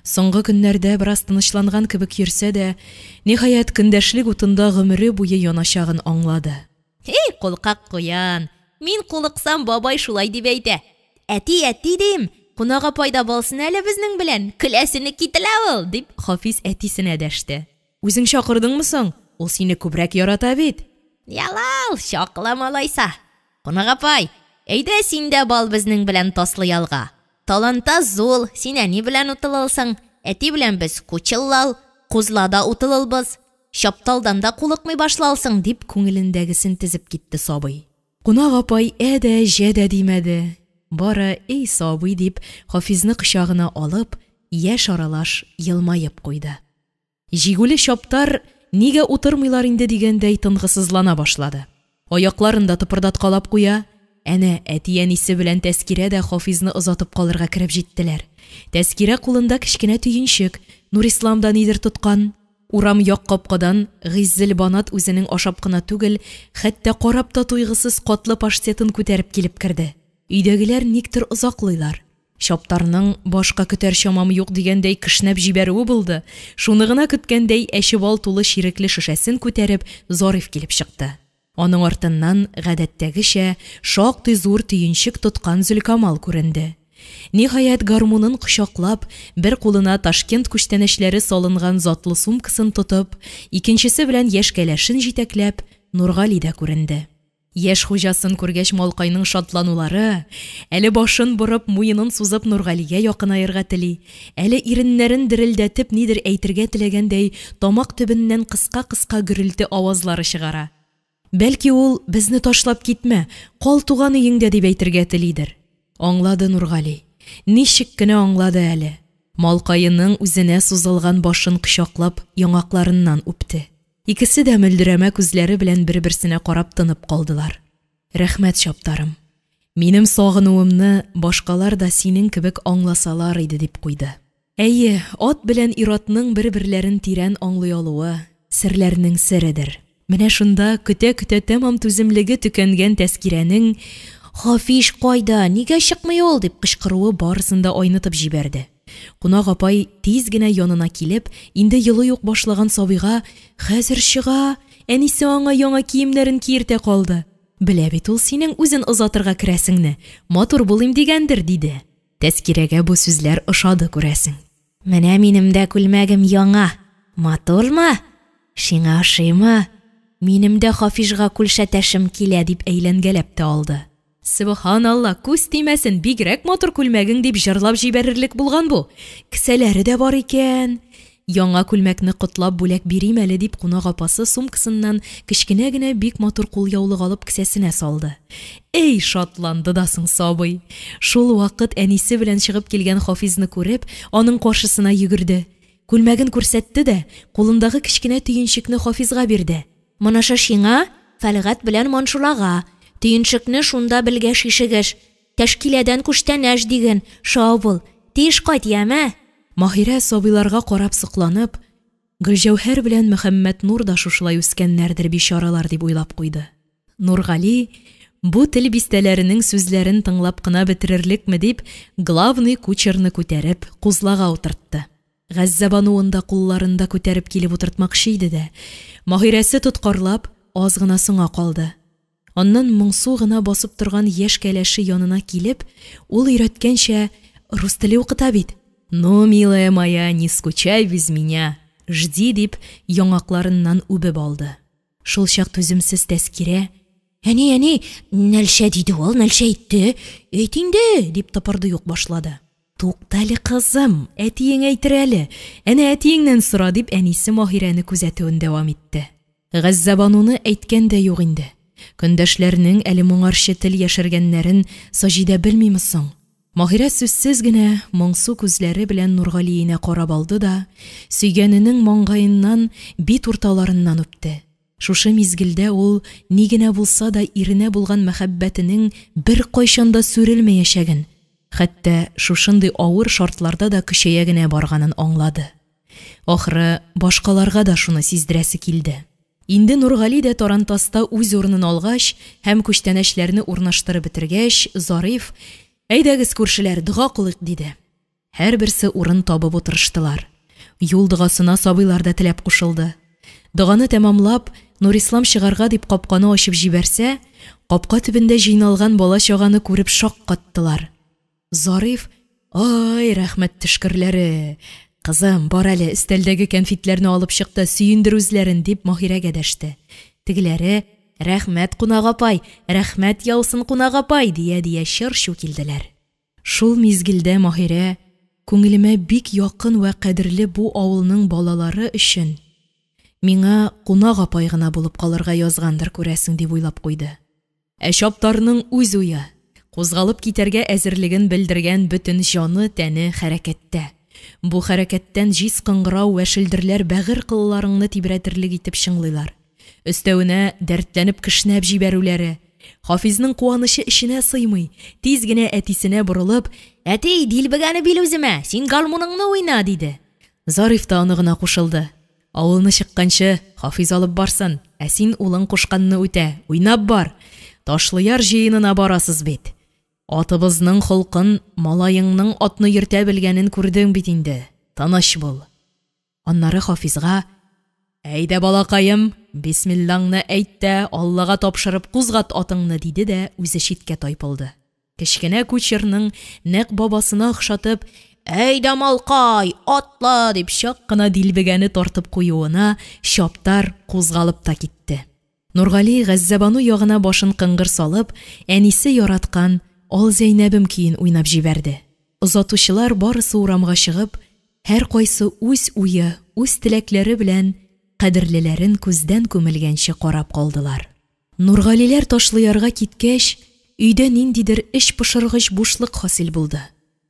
Соңгы көннәрдә бераз тынычланган кебек йөрсә дә, ниһаять, көндәшлек утында гомере буе яначагын аңлады. «Эй, куркак куян, мин кулыксам, бабай шулай дип әйтә. Әти, әти, дим, кунак апай да булсын әле безнең белән, көләсене кителә ул», дип Хафиз әтисенә дәште. «Үзең чакырдыңмы соң? Ул сине күбрәк ярата бит». «Ялал, чаклам алайса. Кунак апай, әйдә син дә бал безнең белән таслы ялга. Таланта зул, син әни белән утылылсың, әти белән без кучыллал, кузлада утылылбыз, чапталдан да кулыкмый башлалсың», дип күңелендәгесен тезеп китте сабый. Кунак апай ә дә, җә дә димәде. Бары «Эй, сабый» дип, Хафизны кочагына алып, яшь аралаш елмаеп куйды. Җигүле чаптар нигә утырмыйлар инде дигәндәй тынгысызлана башлады. Аякларын да тыпырдаткалап куя. Әнә әти-әнисе белән Тәскирә дә Хафизны озатып калырга кереп җиттеләр. Тәскирә кулында кечкенә төенчек, Нурислам да нидер тоткан. Урам як капкадан Гыйззелбанат үзенең ашап кына түгел, хәтта карап та туйгысыз катлы паштетын күтәреп килеп керде. Өйдәгеләр никтер озаклыйлар. Чаптарның башка көтәр чамам юк дигәндәй кешнәп җибәрүе булды. Шуны гына көткәндәй әче бал тулы чирекле шешәсен күтәреп Зариф килеп чыкты. Аның артыннан гадәттәгечә шактый зур төенчек тоткан Зөлкамал күренде. Ниһаять, гармунын кочаклап, бер кулына Ташкент күчтәнәчләре салынган затлы сумкасын тотып, икенчесе белән яшь кәләшен җитәкләп, Нургали дә күренде. Яшь хуҗасын күргәч малкайның шатланулары, әле башын борып, муенын сузып Нургалигә якынаерга тели, әле иреннәрен дерелдәтеп нидер әйтергә теләгәндәй, тамак төбеннән кыска-кыска гөрелте авазлары чыгара. Бәлки ул «безне ташлап китмә, кал туган өеңдә» дип әйтергә телидер. Аңлады Нургали. Ничек кенә аңлады әле. Малкаеның үзенә сузылган башын кочаклап, яңакларыннан үпте. Икесе дә мөлдерәмә күзләре белән бер-берсенә карап тынып калдылар. «Рәхмәт, чаптарым. Минем сагынуымны башкалар да синең кебек аңласалар иде», дип куйды. Әйе, ат белән ир-атның бер-берләрен тирән аңлый алуы серләрнең середер. Менә шунда көтә-көтә тәмам түземлеге төкәнгән Тәскирәнең «Хафиш кайда? Нигә чыкмый ул?» дип кычкыруы барысын да айнытып җибәрде. Кунак апай тиз генә янына килеп, инде елый ук башлаган сабыйга «Хәзер чыга, әнисе аңа яңа киемнәрен киертә калды. Белә бит ул синең үзен озатырга керәсеңне, матур булыйм дигәндер», диде. Тәскирәгә бу сүзләр ошады, күрәсең. «Менә минем дә күлмәгем яңа. Матурмы? Сиңа ошыймы? Минем дә Хафижга күлшәтәшем килә», дип әйләнгәләп тә алды. Сөбханалла, күз тимәсен, бигрәк матур күлмәгең, дип җырлап җибәрерлек булган бу. Кесәләре дә бар икән. Яңа күлмәкне котлап бүләк бирим әле, дип кунак апасы сумкасыннан кечкенә генә бик матур кулъяулык алып кесәсенә салды. Әй, шатланды да соң сабый! Шул вакыт әнисе белән чыгып килгән Хафизны күреп, аның каршысына йөгерде. Күлмәген күрсәтте дә, кулындагы кечкенә төенчекне Хафизга бирде. Монышы шиңа, Фәлгать белән Маншурага. Төенчекне шунда белгә шишегеш. Тәшкиләдән күчтәнәч диген, шау бул. Тиеш кайт, яме! Маһирә сабыйларга карап сокланып, Гөлҗәүһәр белән Мөхәммәтнур да шушылай үскәннәрдер, бичаралар, дип уйлап куйды. Нургали, бу тел бистәләренең сүзләрен тыңлап кына бетерерлекме дип, главный кучерны күтәреп, кузлага утыртты. Газзәбануын да кулларында күтәреп килеп утыртмакчы иде дә, Маһирәсе тоткарлап, аз гына соңа калды. Аннан моңсу гына басып торган яшь кәләше янына килеп, ул өйрәткәнчә, рус теле укыта бит, Ну, милая моя, не скучай без меня, жди, дип, яңакларыннан үбеп алды. Шулчак түземсез Тәскирә: Әни, әни, нәлчә диде ул, нәлчә әйтте, әйт инде, дип тыпырдый ук башлады. Туктале, кызым, әтиең әйтер әле. Әнә әтиеңнән сора, дип, әнисе Маһирәне күзәтүен дәвам итте. Газзәбануны әйткән дә юк инде. Көндәшләрнең әле моңарчы тел яшергәннәрен Саҗидә белмиме соң? Маһирә сүзсез генә, моңсу күзләре белән Нургалиенә карап алды да, сөйгәненең маңгаеннан, бит урталарыннан үпте. Шушы мизгелдә ул ни генә булса да иренә булган мәхәббәтенең беркайчан да сүрелмәячәген, хәтта шушындый авыр шартларда да көчәя генә барганын аңлады. Ахры, башкаларга да шуны сиздерәсе килде. Инде Нургали дә тарантаста үз урынын алгач һәм күчтәнәчләрне урнаштырып бетергәч, Зариф: «Әйдәгез, күршеләр, дога кылыйк», – диде. Һәрберсе урын табып утырыштылар. Юл догасына сабыйлар да теләп кушылды. Доганы тәмамлап, Нурислам чыгарга дип капканы ачып җибәрсә, капка төбендә җыйналган бала-чаганы күреп шаккаттылар. Зариф: «Ай, рәхмәт төшкерләре! Кызым, бар әле, өстәлдәге кәнфитләрне алып чык та сөендер үзләрен», – дип Маһирәгә дәште. Тегеләре: «Рәхмәт, кунак апай! Рәхмәт яусын, кунак апай!» – дия-дия чыр-чу килделәр. Шул мизгелдә Маһирә, күңелемә бик якын вә кадерле бу авылның балалары өчен миңа кунак апай гына булып калырга язгандыр, күрәсең, дип уйлап куйды. Ә Чаптарның үз уе, кузгалып китәргә әзерлеген белдергән бөтен җаны-тәне хәрәкәттә. Бу хәрәкәттән җиз кыңгырау вә шөлдерләр бәгырь кылларыңны тибрәтерлек итеп чыңлыйлар. Өстәвенә, дәртләнеп кешнәп җибәрүләре. Хафизның куанычы эченә сыймый, тиз генә әтисенә борылып: «Әти, дилбегәне бил үземә, син гармуныңны уйна», – диде. Зариф та оныгына кушылды. Авылны чыкканчы Хафиз алып барсын, ә син улың кушканны үтә, уйнап бар. Ташлыяр җыенына барасыз бит. Атыбызның холкын, малаеңның атны йөртә белгәнен күрдең бит инде. Тыныч бул. Аннары Хафизга: «Әйдә, балакаем, бисмиллаңны әйт тә, Аллага тапшырып кузгат атыңны», – диде дә үзе читкә тайпылды. Кечкенә кучерның нәкъ бабасына охшатып: «Әйдә, малкай, атла!» – дип чак кына дилбегәне тартып куюына Чаптар кузгалып та китте. Нургали Газзәбану ягына башын кыңгыр салып, әнисе яраткан Ал Зәйнәбем көен уйнап җибәрде. Озатучылар барысы урамга чыгып, һәркайсы үз уе, үз теләкләре белән кадерлеләрен күздән күмелгәнче карап калдылар. Нургалиләр Ташлыярга киткәч, өйдә ниндидер эч пошыргыч бушлык хасил булды.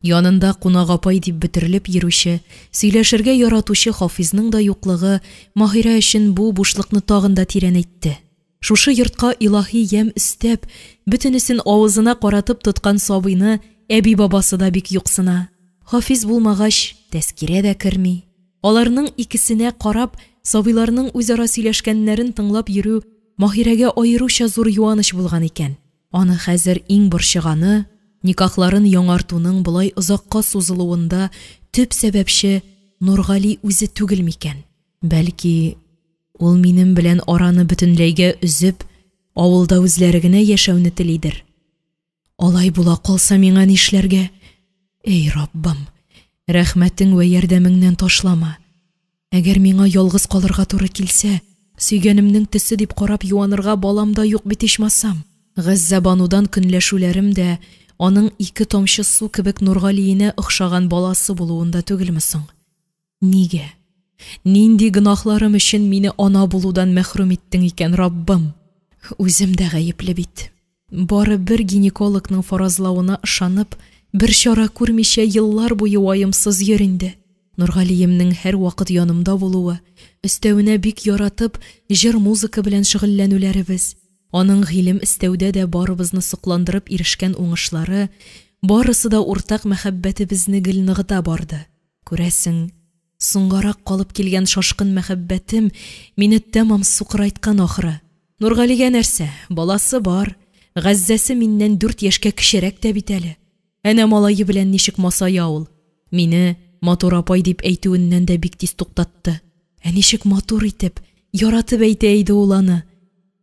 Янында кунак апай дип бөтерелеп йөрүче, сөйләшергә яратучы Хафизның да юклыгы Маһирә өчен бу бушлыкны тагын да тирәнәйтте. Шушы йортка илаһи ямь өстәп, бөтенесен авызына каратып тоткан сабыйны әби-бабасы да бик юксына. Хафиз булмагач, Тәскирә дә керми. Аларның икесенә карап, сабыйларның үзара сөйләшкәннәрен тыңлап йөрү Маһирәгә аеруча зур юаныч булган икән. Аны хәзер иң борчыганы, никахларын яңартуның болай озакка сузылуында төп сәбәпче Нургали үзе түгел микән? Бәлки, ул минем белән араны бөтенләйгә өзеп, авылда үзләре генә яшәүне телидер. Алай була калса, миңа нишләргә? Эй, Раббым, рәхмәтең вә ярдәмеңнән ташлама. Әгәр миңа ялгыз калырга туры килсә, сөйгәнемнең төсе дип карап юанырга балам да юк бит ичмасам. Газзәбанудан көнләшүләрем дә аның ике тамчы су кебек Нургалиенә охшаган баласы булуында түгелме соң? Нигә? Нинди гөнаһларым өчен мине ана булудан мәхрүм иттең икән, Раббым? Үзем дә гаепле бит. Бары бер гинекологның фаразлавына ышанып, бер чара күрмичә еллар буе ваемсыз йөр инде. Нургалиемнең һәрвакыт янымда булуы, өстәвенә бик яратып, җыр-музыка белән шөгыльләнүләребез, аның гыйлем эстәүдә дә барыбызны сокландырып ирешкән уңышлары, барысы да уртак мәхәббәтебезне гел ныгыта барды. Күрәсең, соңгарак калып килгән шашкын мәхәббәтем мине тәмам сукырайткан, ахры. Нургалигә нәрсә, баласы бар, Газзәсе миннән дүрт яшькә кечерәк тә бит әле. Әнә малае белән ничек масая ул. Мине матур апай дип әйтүеннән дә бик тиз туктатты. Ә ничек матур итеп, яратып әйтә иде ул аны.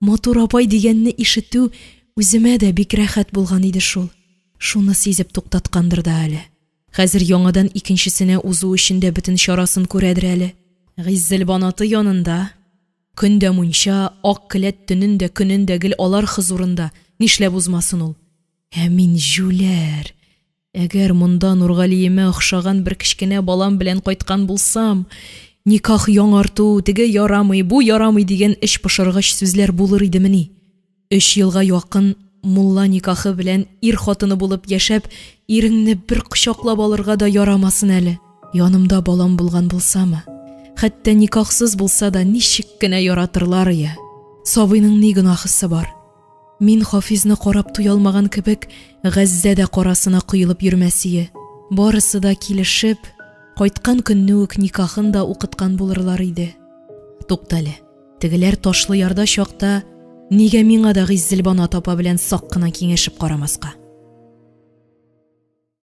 Матур апай дигәнне ишетү үземә дә бик рәхәт булган иде шул. Шуны сизеп туктаткандыр да әле. Хәзер яңадан икенчесенә узу өчен дә бөтен чарасын күрәдер әле. Гыйззелбанаты янында. Көн дә мунча, ак келәт төнен дә, көнен дә гел алар хозурында, нишләп узмасын ул? Ә мин җүләр! Әгәр монда Нургалиемә охшаган бер кечкенә балам белән кайткан булсам, никах яңарту, теге ярамый, бу ярамый дигән эчпошыргыч сүзләр булыр идемени? Өч елга якын мулла никахы белән ир хатыны булып яшәп, иреңне бер кочаклап алырга да ярамасын әле. Янымда балам булган булсамы? Хәтта никахсыз булса да ничек кенә яратырлар ие. Сабыйның ни гөнаһысы бар? Мин Хафизны карап туялмаган кебек, Газзә дә карасына коелып йөрмәсие. Барысы да килешеп, кайткан көнне үк никахын да укыткан булырлар иде. Туктале. Тегеләр ташлы ярда чакта нигә миңа да Гыйззелбанат апа белән сак кына киңәшеп карамаска?